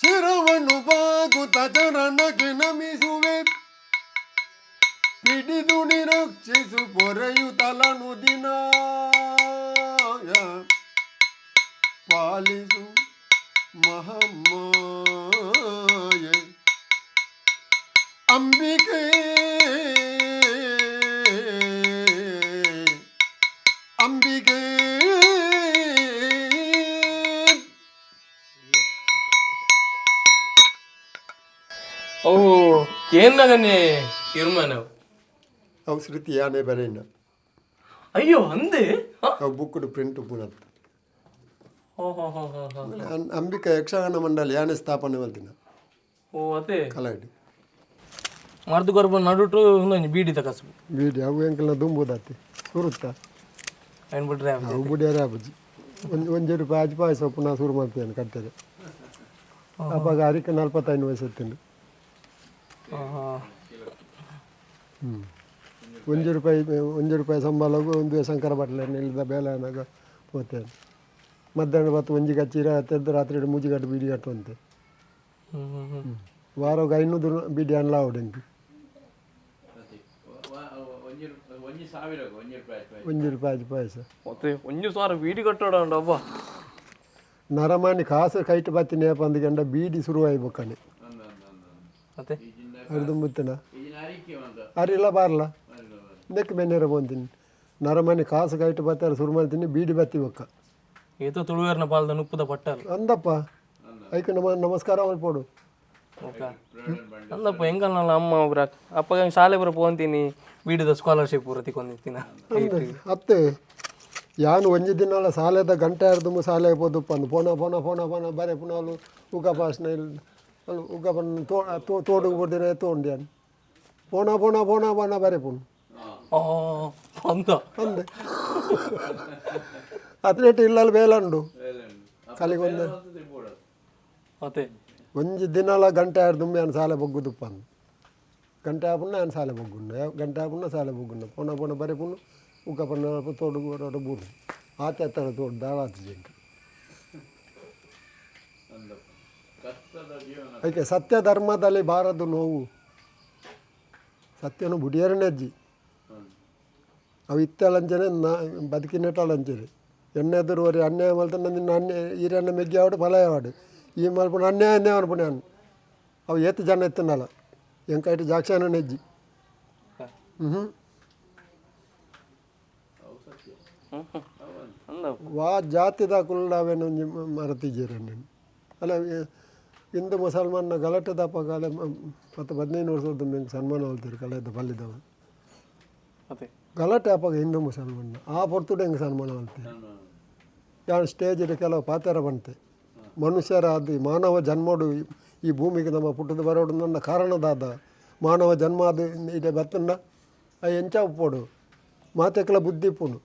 ಶಿರವನ್ನು ಬಾಗುತ್ತ ಚರಣಕ್ಕೆ ನಮಿಸುವೆ. ಹಿಡಿದು ನಿರಕ್ಷಿಸು ಪೊರೆಯುತ್ತಲನು ದಿನ ಪಾಲಿಸು ಮಹಾಮಾಯೆ ಅಂಬಿಕೆ, ಅಂಬಿಕೆ. ಅವು ಕೇನ್ನಗನೆ ಇರ್ಮನವು. ಅವು ಶ್ರುತಿ ಯಾನೆ ಬರೇನ. ಅಯ್ಯೋ, ಅಂದೆ. ಅವು ಬುಕ್ಕುಡು ಪ್ರಿಂಟ್ ಪುನತ್. ಹೋ ಹೋ ಹೋ ಹೋ ಹೋ. ಅಂಬಿಕಾ ಯಕ್ಷಗಾನ ಮಂಡಳಿ ಯಾನೆ ಸ್ಥಾಪನೆ ಮಲ್ತಿನ. ಓ, ಅದೇ. ಕಲಾಡಿ. ಮರ್ದು ಗರ್ಭ ನಡುಟು ಒಂದೊಂದು ಬೀಡಿದ ಕಸಬು. ಬೀಡಿ ಅವು ಎಂಕಲ್ನ ದುಂಬುದಾತಿ ಸುರುತ್ತ. ಏನು ಬಿಡ್ರೆ. ಅವು ಬುಡಿಯಾರ ಆಪುಜಿ. ಒಂಜಿ ಒಂಜಿ ರೂಪಾಯಿ ಅಜ್ ಪಾಯಸ ಪುನಃ ಶುರು ಮಾಡ್ತೇನೆ ಕಟ್ತಾರೆ. ಅಪ್ಪಾಗ ಅರಿಕ 45 ವಯಸ್ಸು ಎತ್ತಿಂಡು. 1 ರೂಪಾಯಿ, 1 ರೂಪಾಯಿ ಸಂಬಳಗೂ ಒಂದು ಶಂಕರ ಭಟ್ಲ ಇಲ್ಲದ ಬೇಲೆ ಅನ್ನಾಗ ಹೋಗ್ತೇನೆ. ಮಧ್ಯಾಹ್ನ ಬತ್ತು ಒಂಜಿ ಕಚ್ಚಿರ ತೆದ್ದು ರಾತ್ರಿ ಮೂಜಿ ಕಟ್ಟು ಬೀಡಿ ಕಟ್ಟುವಂತೆ. ಹ್ಮ್ ಹ್ಮ್ ಹ್ಮ್ ವಾರೋಗ 500 ಬೀಡಿ ಅನ್ಲ ಆವಡೆಂಕು. 1 ರೂಪಾಯಿ ಅಜ್ ಪಾಯಸ. ಮತ್ತೆ 1,000 ಬೀಡಿ ಕಟ್ಟೋಡ ಉಂಡು ಅಬ್ಬಾ. ನರಮಾನಿ ಕಾಸು ಕೈಟ್ ಬತ್ತಿನ ಪಂದಿಗಂಡ ಬೀಡಿ ಶುರುವಾಯಿ ಬೊಕ್ಕನೆ. ಮತ್ತೆ. ಅರ್ದು ಮುತ್ತನ ಅರಿಲ್ಲ ಬಾರ್ಲ ನೆಕ್ ಬೆನ್ನೇರ ಬೋಂತೀನಿ. ನರಮಾನಿ ಕಾಸು ಕೈಟ್ ಬತ್ತಾರ ಶುರು ಮಾಡ್ತೀನಿ ಬೀಡಿ ಬತ್ತಿ ಬೊಕ್ಕ. ಏತೋ ತುಳುವೇರ್ನ ಪಾಲ್ದ ನುಪ್ಪುದ ಪಟ್ಟಲ್. ಅಂದಪ್ಪ, ಐಕ್ ನಮ ನಮಸ್ಕಾರ ಮಲ್ಪೋಡು. ಓಕೆ, ಅಲ್ಲಪ್ಪ, ಹೆಂಗಲ್ಲ ಅಮ್ಮ ಒಬ್ರ ಅಪ್ಪ ಶಾಲೆ ಬರ ಪೋಂತೀನಿ, ಬೀಡಿದ ಸ್ಕಾಲರ್ಶಿಪ್ ಪೂರ ತಿಕ್ಕೊಂದಿತ್ತಿನ. ಅಂದ ಅತ್ತೆ, ಯಾನು ಒಂಜಿ ದಿನಲ ಸಾಲೆದ ಗಂಟೆ ಅರ್ದುಂಬು ಸಾಲೆ ಪೋದುಪ್ಪ ಅಂದು ಪೋಣ ಪೋಣ ಪೋಣ ಪೋಣ ಬರೆ ಪುನಃ ಉಗ ಪಾಸ್ನ ಇಲ್ಲಿ ಅಲ್ಲಿ ಉಗ ಪನ್ನ ತೋ ತೋ ತೋಡುಗು ಪೋದಿನ ತೋಂಡಿ ಯಾನ್ ಪೋಣ ಪೋಣ ಪೋಣ ಪೋಣ ಬರೆ ಪುಣ್. ಓ, ಅಂದ. ಅಂದೆ, ಅತ್ನೇಟ್ ಇಲ್ಲಲ್ಲಿ ಬೇಲಂಡು ಕಲಿಗೊಂದು. ಮತ್ತೆ. ಒಂಜಿ ದಿನಲ ಗಂಟೆ ಆಡ್ದುಂಬು ಯಾನ್ ಸಾಲೆ ಬೊಗ್ಗುದುಪ್ಪ ಅಂದು ಗಂಟೆ ಆಪುಂಡ ಯಾನ್ ಸಾಲೆ ಬೊಗ್ಗುಂಡ ಗಂಟೆ ಆಪುಂಡ ಸಾಲೆ ಬೊಗ್ಗುಂಡ ಪೋಣ ಪೋಣ ಬರೆ ಪುಣ್ಣು ಉಕ್ಕ ಪನ್ನ ತೋಡು ತೋಡು ಬೂಡು ಆತೆ ಅತ್ತಡ ತೋಡು ದಾಳಾತು ಜಿಂಕ. ಅದಕ್ಕೆ ಸತ್ಯ ಧರ್ಮದಲ್ಲಿ ಬಾರದು ನೋವು, ಸತ್ಯನು ಬುಡಿಯರನೆಜ್ಜಿ. ಅವು ಇತ್ತಲಂಚನೆ ನಾ ಬದುಕಿನೆಟ್ಟಲಂಚನೆ ಎಣ್ಣೆ ಎದುರು ವರಿ ಅನ್ಯಾಯ ಮಲ್ತಂಡ ನಿನ್ನ ಅನ್ಯಾಯ ಈರನ್ನ ಮೆಗ್ಗಿ ಆವಡು ಫಲ ಯಾವಡು ಈ ಮಲ್ಪುಣ ಅನ್ಯಾಯ ಅನ್ಯಾಯ ಅನ್ಪುಣ. ಅವು ಏತ್ ಜನ ಇತ್ತನಲ್ಲ ಎಂಕೈಟ್ ಜಾಕ್ಷಾನ ನೆಜ್ಜಿ. ಹ್ಞೂ. ವಾ ಜಾತಿದ ಕುಲ್ಲಾವೇನೊಂಜಿ ಮರತಿಜೀರ ನಾನು ಅಲ್ಲ. ಹಿಂದೂ ಮುಸಲ್ಮಾನ ಗಲಾಟೆ ದಪಗಾಲೆ 10, 15 ವರ್ಷದ ಮೆಂಗೆ ಸನ್ಮಾನ ಹೇಳ್ತೀರಿ ಕಲೆದ ಪಲ್ಲಿದವ. ಅದೇ. ಗಲಾಟೆ ಅಪಗ ಹಿಂದೂ ಮುಸಲ್ಮಾನ ಆ ಪೊರ್ತುಡು ಹೆಂಗೆ ಸನ್ಮಾನ ಮಾಡ್ತೀರಿ? ಯಾರು ಸ್ಟೇಜ್ ಕೆಲವು ಪಾತ್ರ ಬಂತೆ ಮನುಷ್ಯರಾದ ಮಾನವ ಜನ್ಮಡು ಈ ಭೂಮಿಗೆ ನಮ್ಮ ಪುಟ್ಟದ ಬರೋಡು ನನ್ನ ಕಾರಣದಾದ ಮಾನವ ಜನ್ಮ ಅದು ಇದೆ ಬತ್ತಂಡ ಆ ಎಂಚ ಉಪ್ಪೋಡು ಮಾತೆಕ್ಲ ಬುದ್ಧಿ ಇಪ್ಪುನು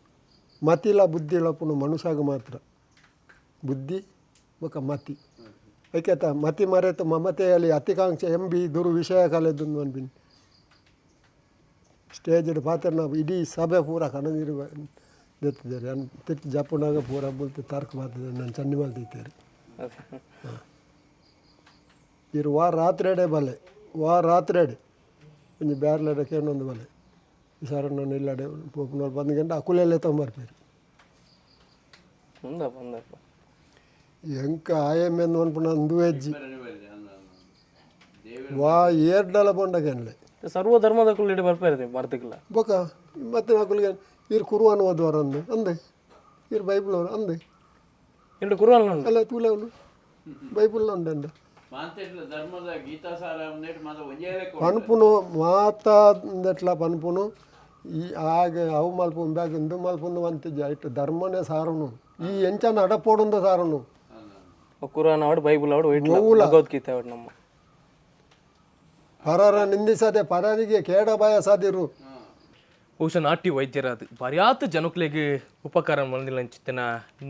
ಮತಿಲ ಬುದ್ಧಿ ಇಳಪುನು ಮನುಷ್ಯಾಗ ಮಾತ್ರ ಬುದ್ಧಿ ಬೊಕ ಮತಿ ಐಕೆತ ಮತಿ ಮರೆತು ಮಮತೆಯಲ್ಲಿ ಅತಿಕಾಂಕ್ಷೆ ಎಂಬಿ ದುರು ವಿಷಯ ಕಲೆದು ಅನ್ಬಿನ್ ಸ್ಟೇಜ್ ಪಾತ್ರ ನಾವು ಇಡೀ ಸಭೆ ಪೂರ ಕಣನೀರು ದೆತ್ತಿದ್ದಾರೆ. ನಾನು ತಿಟ್ಟು ಜಪ್ಪುನಾಗ ಪೂರ ಬುಲ್ತು ತರ್ಕ ಮಾತಿದ್ದಾರೆ. ನಾನು ಚನ್ನಿ ಮಲ್ತಿದ್ದೇನೆ. ಇರು ವಾ ರಾತ್ರಿಡೆ ಬಲೆ ವಾ ರಾತ್ರಿಡೆ ಒಂಜಿ ಬ್ಯಾರ್ಲಡೆ ಕೇನೊಂದು ಬಲೆ ವಿಸಾರಣ್ಣ ಇಲ್ಲಡೆ ಪೋಪುನವ್ರು ಬಂದು ಗಂಟೆ ಅಕುಲೆಲ್ಲೇ ತೊಗೊಂಬರ್ಪೇರು. ಉಂದಪ್ಪ ಉಂದಪ್ಪ. ಎಂಕ ಆಯಮ್ಮೆಂದು ಅನ್ಪುನ ಅಂದು ಹೆಜ್ಜಿ ವಾ ಏರ್ಡಲ ಬೊಂಡಗೆನ್ಲೆ. ಸರ್ವ ಧರ್ಮದ ಕುಳ್ಳಿಡೆ ಬರ್ಪೇರಿದೆ ಮರ್ದಿಕ್ಲ. ಬೊಕ ಮತ್ತೆ ಮಕ್ಕಳಿಗೆ ಇರು ಕುರುವಾನ ಓದುವಾರ ಅಂದು ಅಂದೆ ಇರು ಬೈಬಲ್ ಅವರು ಅಂದೆ. ಎರಡು ಕುರುವಲ್ಲ ಉಂಟು. ಅಲ್ಲ ತೂಲೆ ಅವನು ಬೈಬಲ್ ಉಂಟಂಡ. ಮಾಂತೇಟ್ಲ ಧರ್ಮದ ಗೀತಾಸಾರ ಒಂದೇಟ್ ಮಾತ ಒಂಜೇ ಲೆಕ್ಕ ಉಂಡು. ಪನ್ಪುನು ಮಾತಾದೆಟ್ಲ ಪನ್ಪುನು ಈ ಆಗ ಅವು ಮಲ್ಪು ಬ್ಯಾಗ್ ಇಂದು ಮಲ್ಪುಂದು ಅಂತಿಜ್ಜ ಇಟ್ಟು ಧರ್ಮನೇ ಸಾರುನು ಈ ಎಂಚನ ಅಡಪೋಡುಂದ ಸಾರುನು. ಕುರಾನ್ ಆವಡ್ ಬೈಬಲ್ ಆವಡ್ ವೈಟ್ ಭಗವದ್ಗೀತೆ ಆವಡ್ ನಮ್ಮ. ಪರರ ನಿಂದಿಸದೆ ಪರರಿಗೆ ಕೇಡ ಬಯಸದಿರು. ಬಹುಶಃ ನಾಟಿ ವೈದ್ಯರಾದ ಬರ್ಯಾತ ಜನಕ್ಲೆಗ್ ಉಪಕಾರ ಮಲ್ದಿಲ್ಲಂಚಿತ್ತಿನ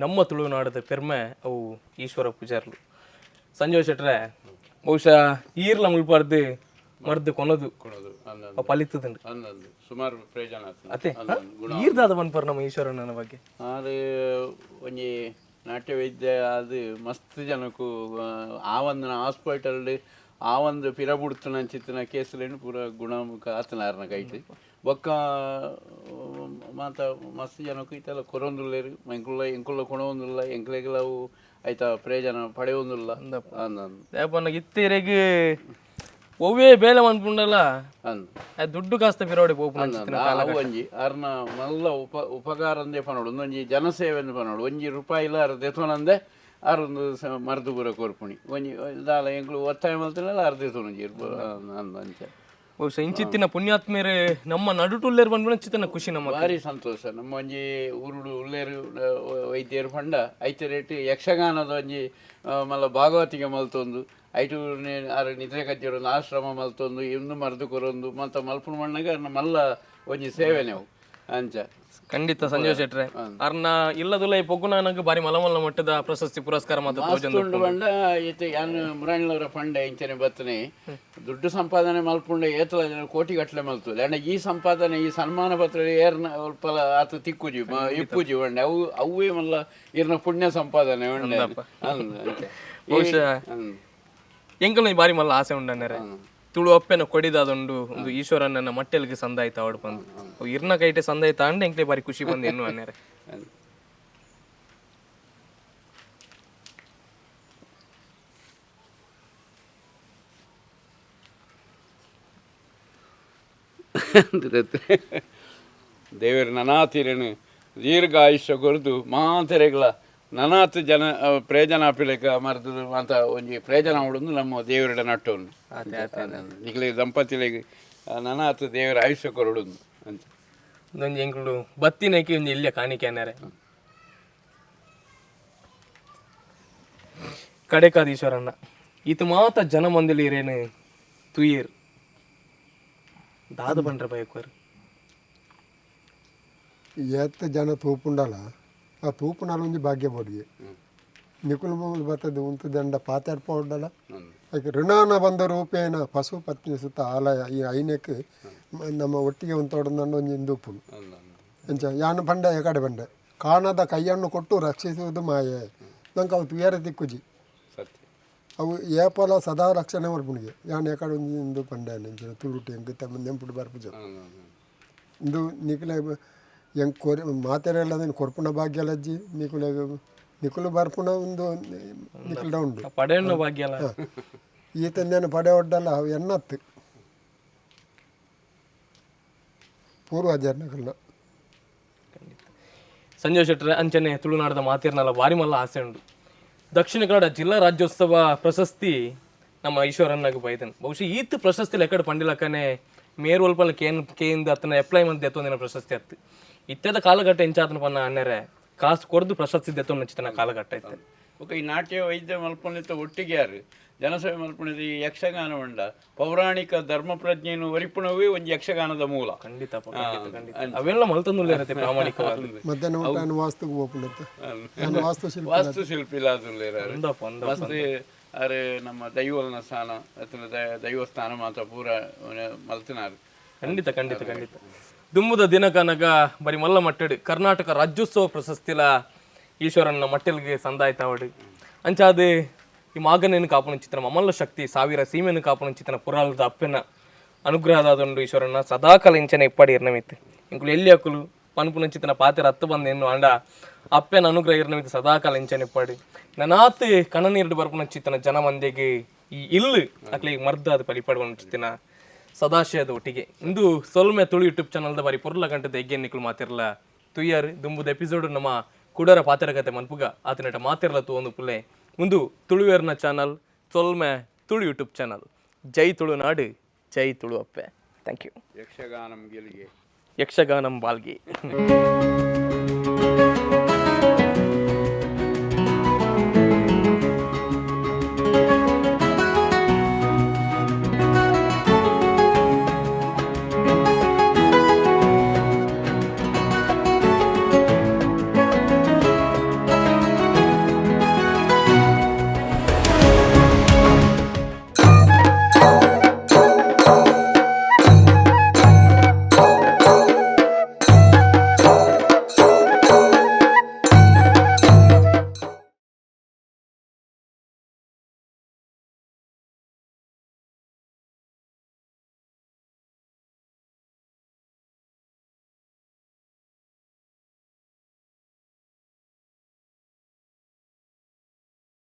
ನಮ್ಮ ತುಳುನಾಡದ ಪೆರ್ಮೆ ಅವು ಈಶ್ವರ ಪೂಜಾರ್ಲು. ಸಂಜಯ್ ಶೆಟ್ರೆ, ಬಹುಶಃ ಈರ್ಲ ಮುಲ್ಪಾರ್ದು ಮರ್ದು ಕೊನದು. ಕೊಡೋದು ಅಂದಂದು. ಅವು ಪಲಿತದಂಡು. ಅಂದಂದು ಸುಮಾರು ಪ್ರಯೋಜನ ಆತಂದು. ಅತೆ. ಅಂದಂದು ಗುಣ. ಈರ್ದಾದ ಪನ್ಪರ್ ನಮ್ಮ ಈಶ್ವರಣ್ಣನ ಬಗ್ಗೆ? ಆರು ಒಂಜಿ ನಾಟ್ಯ ವೈದ್ಯ ಅದು ಮಸ್ತ್ ಜನಕ್ಕೂ ಆ ಒಂದು ಹಾಸ್ಪಿಟಲ್ ಆ ಒಂದು ಪಿರ ಬುಡ್ತನಂಚಿತ್ತಿನ ಕೇಸುಲೇನು ಪೂರ ಗುಣಮುಖ ಆತನಾರನ ಕೈಟ್. ಬೊಕ್ಕ ಮಾತ ಮಸ್ತ್ ಜನಕ್ಕೂ ಇತ್ತೆಲ್ಲ ಕೊರೊಂದುಲ್ಲೇರು ಎಂಕುಲ್ಲ ಎಂಕುಲ್ಲ ಕೊಣವೊಂದುಲ್ಲ ಎಂಕ್ಲೆಗ್ಲ ಅವು ಐತ ಪ್ರಯೋಜನ ಪಡೆಯೊಂದುಲ್ಲ ಅಂದಂದು. ದೇಪನ್ನ ಇತ್ತೀರೆಗ್ ಒವ್ವೇ ಬೇಲೆ ಮನ್ಪುಂಡಲ್ಲ. ಅಂದ್. ಆ ದುಡ್ಡು ಕಾಸ್ತ ಪಿರೋಡಿ ಪೋಪುನಂಚಿತ್ತಿನ ಕಾಲ. ಅವು ಒಂಜಿ ಅರ್ನ ಮಲ್ಲ ಉಪಕಾರ ಅಂದೇ ಪನೋಡು. ಒಂದೊಂಜಿ ಜನಸೇವೆ ಅಂದ್ ಪನೋಡು. ಒಂಜಿ ರೂಪಾಯಿಲ ಅರ್ ದೆತೊನಂದೆ ಅರೊಂದು ಮರ್ದು ಪೂರ ಕೊರ್ಪುಣಿ. ಒಂಜಿ ದಾಲ ಎಂಕ್ಲು ಒತ್ತಾಯ ಮಲ್ತಿನಲ್ಲ ಅರ್ ದೆತೊನೊಂಜಿ ಅಂದ್ ಅಂಚ. ಬಹುಶಃ ಇಂಚಿತ್ತಿನ ಪುಣ್ಯಾತ್ಮೇರು ನಮ್ಮ ನಡುಟುಲ್ಲೇರು ಬಂದ್ಬಿಡ ಖುಷಿ ನಮ್ಮ. ಭಾರಿ ಸಂತೋಷ. ನಮ್ಮ ಒಂಜಿ ಊರುಡು ಉಲ್ಲೇರು ವೈದ್ಯರು ಪಂಡ ಐತೆ ರೇಟ್ ಯಕ್ಷಗಾನದ ಒಂಜಿ ಮಲ್ಲ ಭಾಗವತಿಗೆ ಮಲ್ತೊಂದು ಐಟು ಆರ್ ನಿದ್ರೆ ಕಜ್ಜರೊಂದು ಆಶ್ರಮ ಮಲ್ತೊಂದು ಇಂದು ಮರ್ದು ಕೊರೊಂದು ಮತ್ತ ಮಲ್ಪುನ ಮಣ್ಣಗ ಅರ್ನ ಮಲ್ಲ ಒಂಜಿ ಸೇವೆನೆವು ಅಂಚ. ಖಂಡಿತ ಸಂಜಯ್ ಶೆಟ್ರೆ, ಅರ್ನ ಇಲ್ಲದುಲ್ಲ ಈ ಪೊಗ್ಗುನಾನಗ್ ಬಾರಿ ಮಲಮಲ್ಲ ಮಟ್ಟದ ಪ್ರಶಸ್ತಿ ಪುರಸ್ಕಾರ ಮಾತ್ರ ತೋಜೊಂದು. ಮಸ್ತ್ ಪಂಡ ಈತ ಯಾನ್ ಮುರಾಣಿಲವರ ಪಂಡ ಇಂಚನೆ ಬತ್ತನೆ ದುಡ್ಡು ಸಂಪಾದನೆ ಮಲ್ಪುಂಡ ಏತಲ ಜನ ಕೋಟಿ ಗಟ್ಟಲೆ ಮಲ್ತು ಅಂಡ ಈ ಸಂಪಾದನೆ ಈ ಸನ್ಮಾನ ಪತ್ರ ಏರ್ನ ಅಲ್ಪ ಆತ ತಿಕ್ಕುಜಿ ಇಪ್ಪುಜಿ ಪಂಡೆ. ಅವು ಅವೇ ಮಲ್ಲ ಇರ್ನ ಪುಣ್ಯ ಸಂಪಾದನೆ ಪಂಡೆ ಅಂದ್ ಅಂಚ. ಬಹುಶಃ ಅಂದ್. ಎಂಕಲ್ನ ಈ ಬಾರಿ ಮಲ್ಲ ಆಸೆ ಉಂಡನ್ನೆರೆ ತುಳು ಅಪ್ಪೆನ ಕೊಡಿದಾದೊಂಡು ಒಂದು ಈಶ್ವರನ್ನ ಮಟ್ಟೆಲ್ಗೆ ಸಂದಾಯ್ತ ಅವಡು ಬಂದು ಅವು ಇರ್ನ ಕೈಟೆ ಸಂದಾಯ್ತ ಅಂಡ್ ಎಂಕ್ಲೆ ಬಾರಿ ಖುಷಿ ಬಂದು ಎನ್ನು ಅನ್ನೆರೆ. ಅಂದ್. ದೇವರು ನನಾತಿರೇನು ದೀರ್ಘ ಆಯುಷ್ಯ ಕೊರ್ದು ಮಾತೆರೆಗ್ಲ ನನಾತ್ ಜನ ಪ್ರಯೋಜನ ಆಪಿಲೆಕ ಮರ್ದು ಮಾತ ಒಂಜಿ ಪ್ರಯೋಜನ ಉಂಡು ನಮ್ಮ ದೇವರ ನಟ್ಟೊಂದು ನಿಕ್ಲೆ ದಂಪತಿಲೆಗ್ ನನಾತ್ ದೇವರ ಆಯುಷ್ಯ ಕೊರಡುಂದು ಅಂತ. ಒಂಜಿ ಎಂಕುಲು ಬತ್ತಿನಕ್ಕೆ ಒಂಜಿ ಇಲ್ಲಿಯ ಕಾಣಿಕೆ ಅನ್ನೆರೆ. ಕಡೆಕಾದ ಈಶ್ವರಣ್ಣ ಈತ ಮಾತ ಜನ ಮಂದಿಲಿ ಇರೇನು ತುಯೇರ್ ದಾದ ಬಂಡ್ರ ಬಯಕುವರು? ಏತ್ ಜನ ತೂಪುಂಡಲ ಆ ತೂಪುನಾಲ ಒಂಜಿ ಭಾಗ್ಯ ಬೋಡಿಗೆ ನಿಕುಲು ಮೂಲು ಬತ್ತದ ಉಂತು ದಂಡ ಪಾತಾಡ್ಪೋಡಲ ಅದಕ್ಕೆ ಋಣಾನ ಬಂದ ರೂಪೇಣ ಪಶು ಪತ್ನಿ ಸುತ್ತ ಆಲಯ ಈ ಐನಕ್ಕೆ ನಮ್ಮ ಒಟ್ಟಿಗೆ ಉಂತೋಡಂದಂಡ ಒಂಜಿ ಇಂದುಪ್ಪುನು ಎಂಚ ಯಾನು ಪಂಡೆ ಕಡೆ ಬಂಡೆ ಕಾಣದ ಕೈಯನ್ನು ಕೊಟ್ಟು ರಕ್ಷಿಸುವುದು ಮಾಯೆ. ನಂಗೆ ಅವು ತುಯರ ತಿಕ್ಕುಜಿ. ಸತ್ಯ. ಅವು ಏಪಲ ಸದಾ ರಕ್ಷಣೆ ಮಲ್ಪುನಿಗೆ ಯಾನ್ ಏಕಡೆ ಒಂಜಿ ಇಂದು ಪಂಡೆ ಎಂಚಿನ ತುಳುಟು ಎಂಕ್ ತಮ್ಮ ನೆಂಪುಡು ಬರ್ಪುಜ. ಇಂದು ನಿಕುಲೆ ಎಂಕ್ ಕೊರಿ ಮಾತೆರೆಲ್ಲ ಕೊರ್ಪುನ ಭಾಗ್ಯಲಜ್ಜಿ ನಿಕುಲೆ ನಿಕುಲು ಬರ್ಪುನ ಒಂದು ನಿಕುಲ್ಡ ಉಂಡು. ಪಡೆಯಣ್ಣ ಭಾಗ್ಯ ಅಲ್ಲ. ಈತಂದೇನು ಪಡೆ ಒಡ್ಡಲ್ಲ, ಅವು ಎನ್ನತ್ತು ಪೂರ್ವಜರ್ನಕಲ್ನ. ಸಂಜಯ್ ಶೆಟ್ಟರೆ, ಅಂಚನೆ ತುಳುನಾಡದ ಮಾತಿರ್ನಲ್ಲ ಬಾರಿ ಮಲ್ಲ ಆಸೆ ಉಂಡು. ದಕ್ಷಿಣ ಕನ್ನಡ ಜಿಲ್ಲಾ ರಾಜ್ಯೋತ್ಸವ ಪ್ರಶಸ್ತಿ ನಮ್ಮ ಈಶ್ವರನ್ನಾಗ ಬೈದನ್. ಬಹುಶಃ ಈತ್ ಪ್ರಶಸ್ತಿ ಲೆಕ್ಕಡ್ ಪಂಡಿಲಕ್ಕನೆ ಮೇರು ಅಲ್ಪಲ್ಲ ಕೇನ್ ಕೇಂದ ಅತ್ತನ ಅಪ್ಲೈ ಮಂದಿ ಎತ್ತೊಂದಿನ ಪ್ರಶಸ್ತಿ ಅತ್ತು. ಇತ್ತೆದ ಕಾಲಘಟ್ಟ ಎಂಚಾತನ ಪನ್ನ ಅನ್ನೆರೆ, ಕಾಸು ಕೊರ್ದು ಪ್ರಶಸ್ತಿ ದೆತ್ತೊಂದು ಚಿತ್ತನ ಕಾಲಘಟ್ಟ ಇತ್ತೆ. ಬೊಕ ಈ ನಾಟ್ಯ ವೈದ್ಯ ಮಲ್ಪೊಂದಿತ್ತ ಒಟ್ಟಿಗೆ ಯಾರು ಜನಸೇವೆ ಮಲ್ಪೊಂದಿದ್ದ. ಈ ಯಕ್ಷಗಾನ ಉಂಡ ಪೌರಾಣಿಕ ಧರ್ಮ ಪ್ರಜ್ಞೆಯನ್ನು ಒರಿಪುಣವೇ ಒಂಜಿ ಯಕ್ಷಗಾನದ ಮೂಲ. ಖಂಡಿತ ಅಪ್ಪ, ಖಂಡಿತ ಖಂಡಿತ. ಅವೆಲ್ಲ ಮಲ್ತೊಂದುಲ್ಲ ಇರತ್ತೆ ಪ್ರಾಮಾಣಿಕವಾಗಿ. ಮಧ್ಯಾಹ್ನ ಊಟ ನಾನು ವಾಸ್ತುಗೆ ಹೋಗ್ಬಿಡುತ್ತೆ, ನಾನು ವಾಸ್ತುಶಿಲ್ಪ. ವಾಸ್ತುಶಿಲ್ಪಿ ಲಾದುಲ್ಲೇರು. ಅಂದಪ್ಪ ಅಂದ. ಮಸ್ತ್ ಅರೆ ನಮ್ಮ ದೈವಲ್ನ ಸ್ಥಾನ ಅತ್ತನ ದೈವ ಸ್ಥಾನ ಮಾತ್ರ ಪೂರ ಮಲ್ತಿನಾರು. ಖಂಡಿತ ಖಂಡಿತ ಖಂಡಿತ. ದುಮ್ಮುದ ದಿನಕನಗ ಬರಿ ಮಲ್ಲ ಮಟ್ಟಡು ಕರ್ನಾಟಕ ರಾಜ್ಯೋತ್ಸವ ಪ್ರಶಸ್ತಿಲ ಈಶ್ವರನ ಮಟ್ಟೆಲ್ಗೆ ಸಂದಾಯ್ತಾವಡು. ಅಂಚಾದ ಈ ಮಾಗನೇನು ಕಾಪುನ ಚಿತ್ರನ ಮಮಲ್ಲ ಶಕ್ತಿ, ಸಾವಿರ ಸೀಮೆನು ಕಾಪುನ ಚಿತ್ರನ ಪುರಾಲದ ಅಪ್ಪೆನ ಅನುಗ್ರಹದಾದೊಂಡು ಈಶ್ವರನ ಸದಾಕಾಲ ಇಂಚನೆ ಇಪ್ಪಾಡಿ ಇರ್ನಮಿತ್ತು. ಇಂಕುಲು ಎಲ್ಲಿ ಅಕುಲು ಪನ್ಪುನ ಚಿತ್ರನ ಪಾತೆರ ಹತ್ತು ಬಂದ ಎನ್ನು ಅಂಡ ಅಪ್ಪೆನ ಅನುಗ್ರಹ ಇರ್ನಮಿತ್ತು, ಸದಾಕಾಲ ಇಂಚನೆ ಇಪ್ಪಾಡಿ. ನನಾತ್ ಕಣ್ಣನೀರು ಬರ್ಪುನ ಚಿತ್ತನ ಜನ ಮಂದಿಗೆ ಈ ಇಲ್ಲು ಅಕ್ಲಿಗೆ ಮರ್ದಾದ ಪಲಿಪಾಡುವ ಚಿತ್ತಿನ ಸದಾಶಯದ ಒಟ್ಟಿಗೆ ಇಂದು ಸೊಲ್ಮೆ. ತುಳು ಯೂಟ್ಯೂಬ್ ಚಾನಲ್ದ ಬಾರಿ ಪೊರ್ಲ ಗಂಟದ ಎಗ್ಗೆ ನಿಕ್ಲು ಮಾತಿರ್ಲ ತುಯ್ಯಾರು. ದುಂಬುದ ಎಪಿಸೋಡ್ ನಮ್ಮ ಕುಡರ ಪಾತೆರಕತೆ ಮನ್ಪುಗ. ಆತನಟ ಮಾತಿರ್ಲ ತೂವೊಂದು ಪುಲ್ಲೆ. ಮುಂದು ತುಳುವೇರ್ನ ಚಾನಲ್ ಸೊಲ್ಮೆ ತುಳು ಯೂಟ್ಯೂಬ್ ಚಾನಲ್. ಜೈ ತುಳುನಾಡು, ಜೈ ತುಳು ಅಪ್ಪೆ. Thank you. Yakshagana ಗೆಲಿಗೆ. ಯಕ್ಷಗಾನಂ ಬಾಲ್ಗಿ.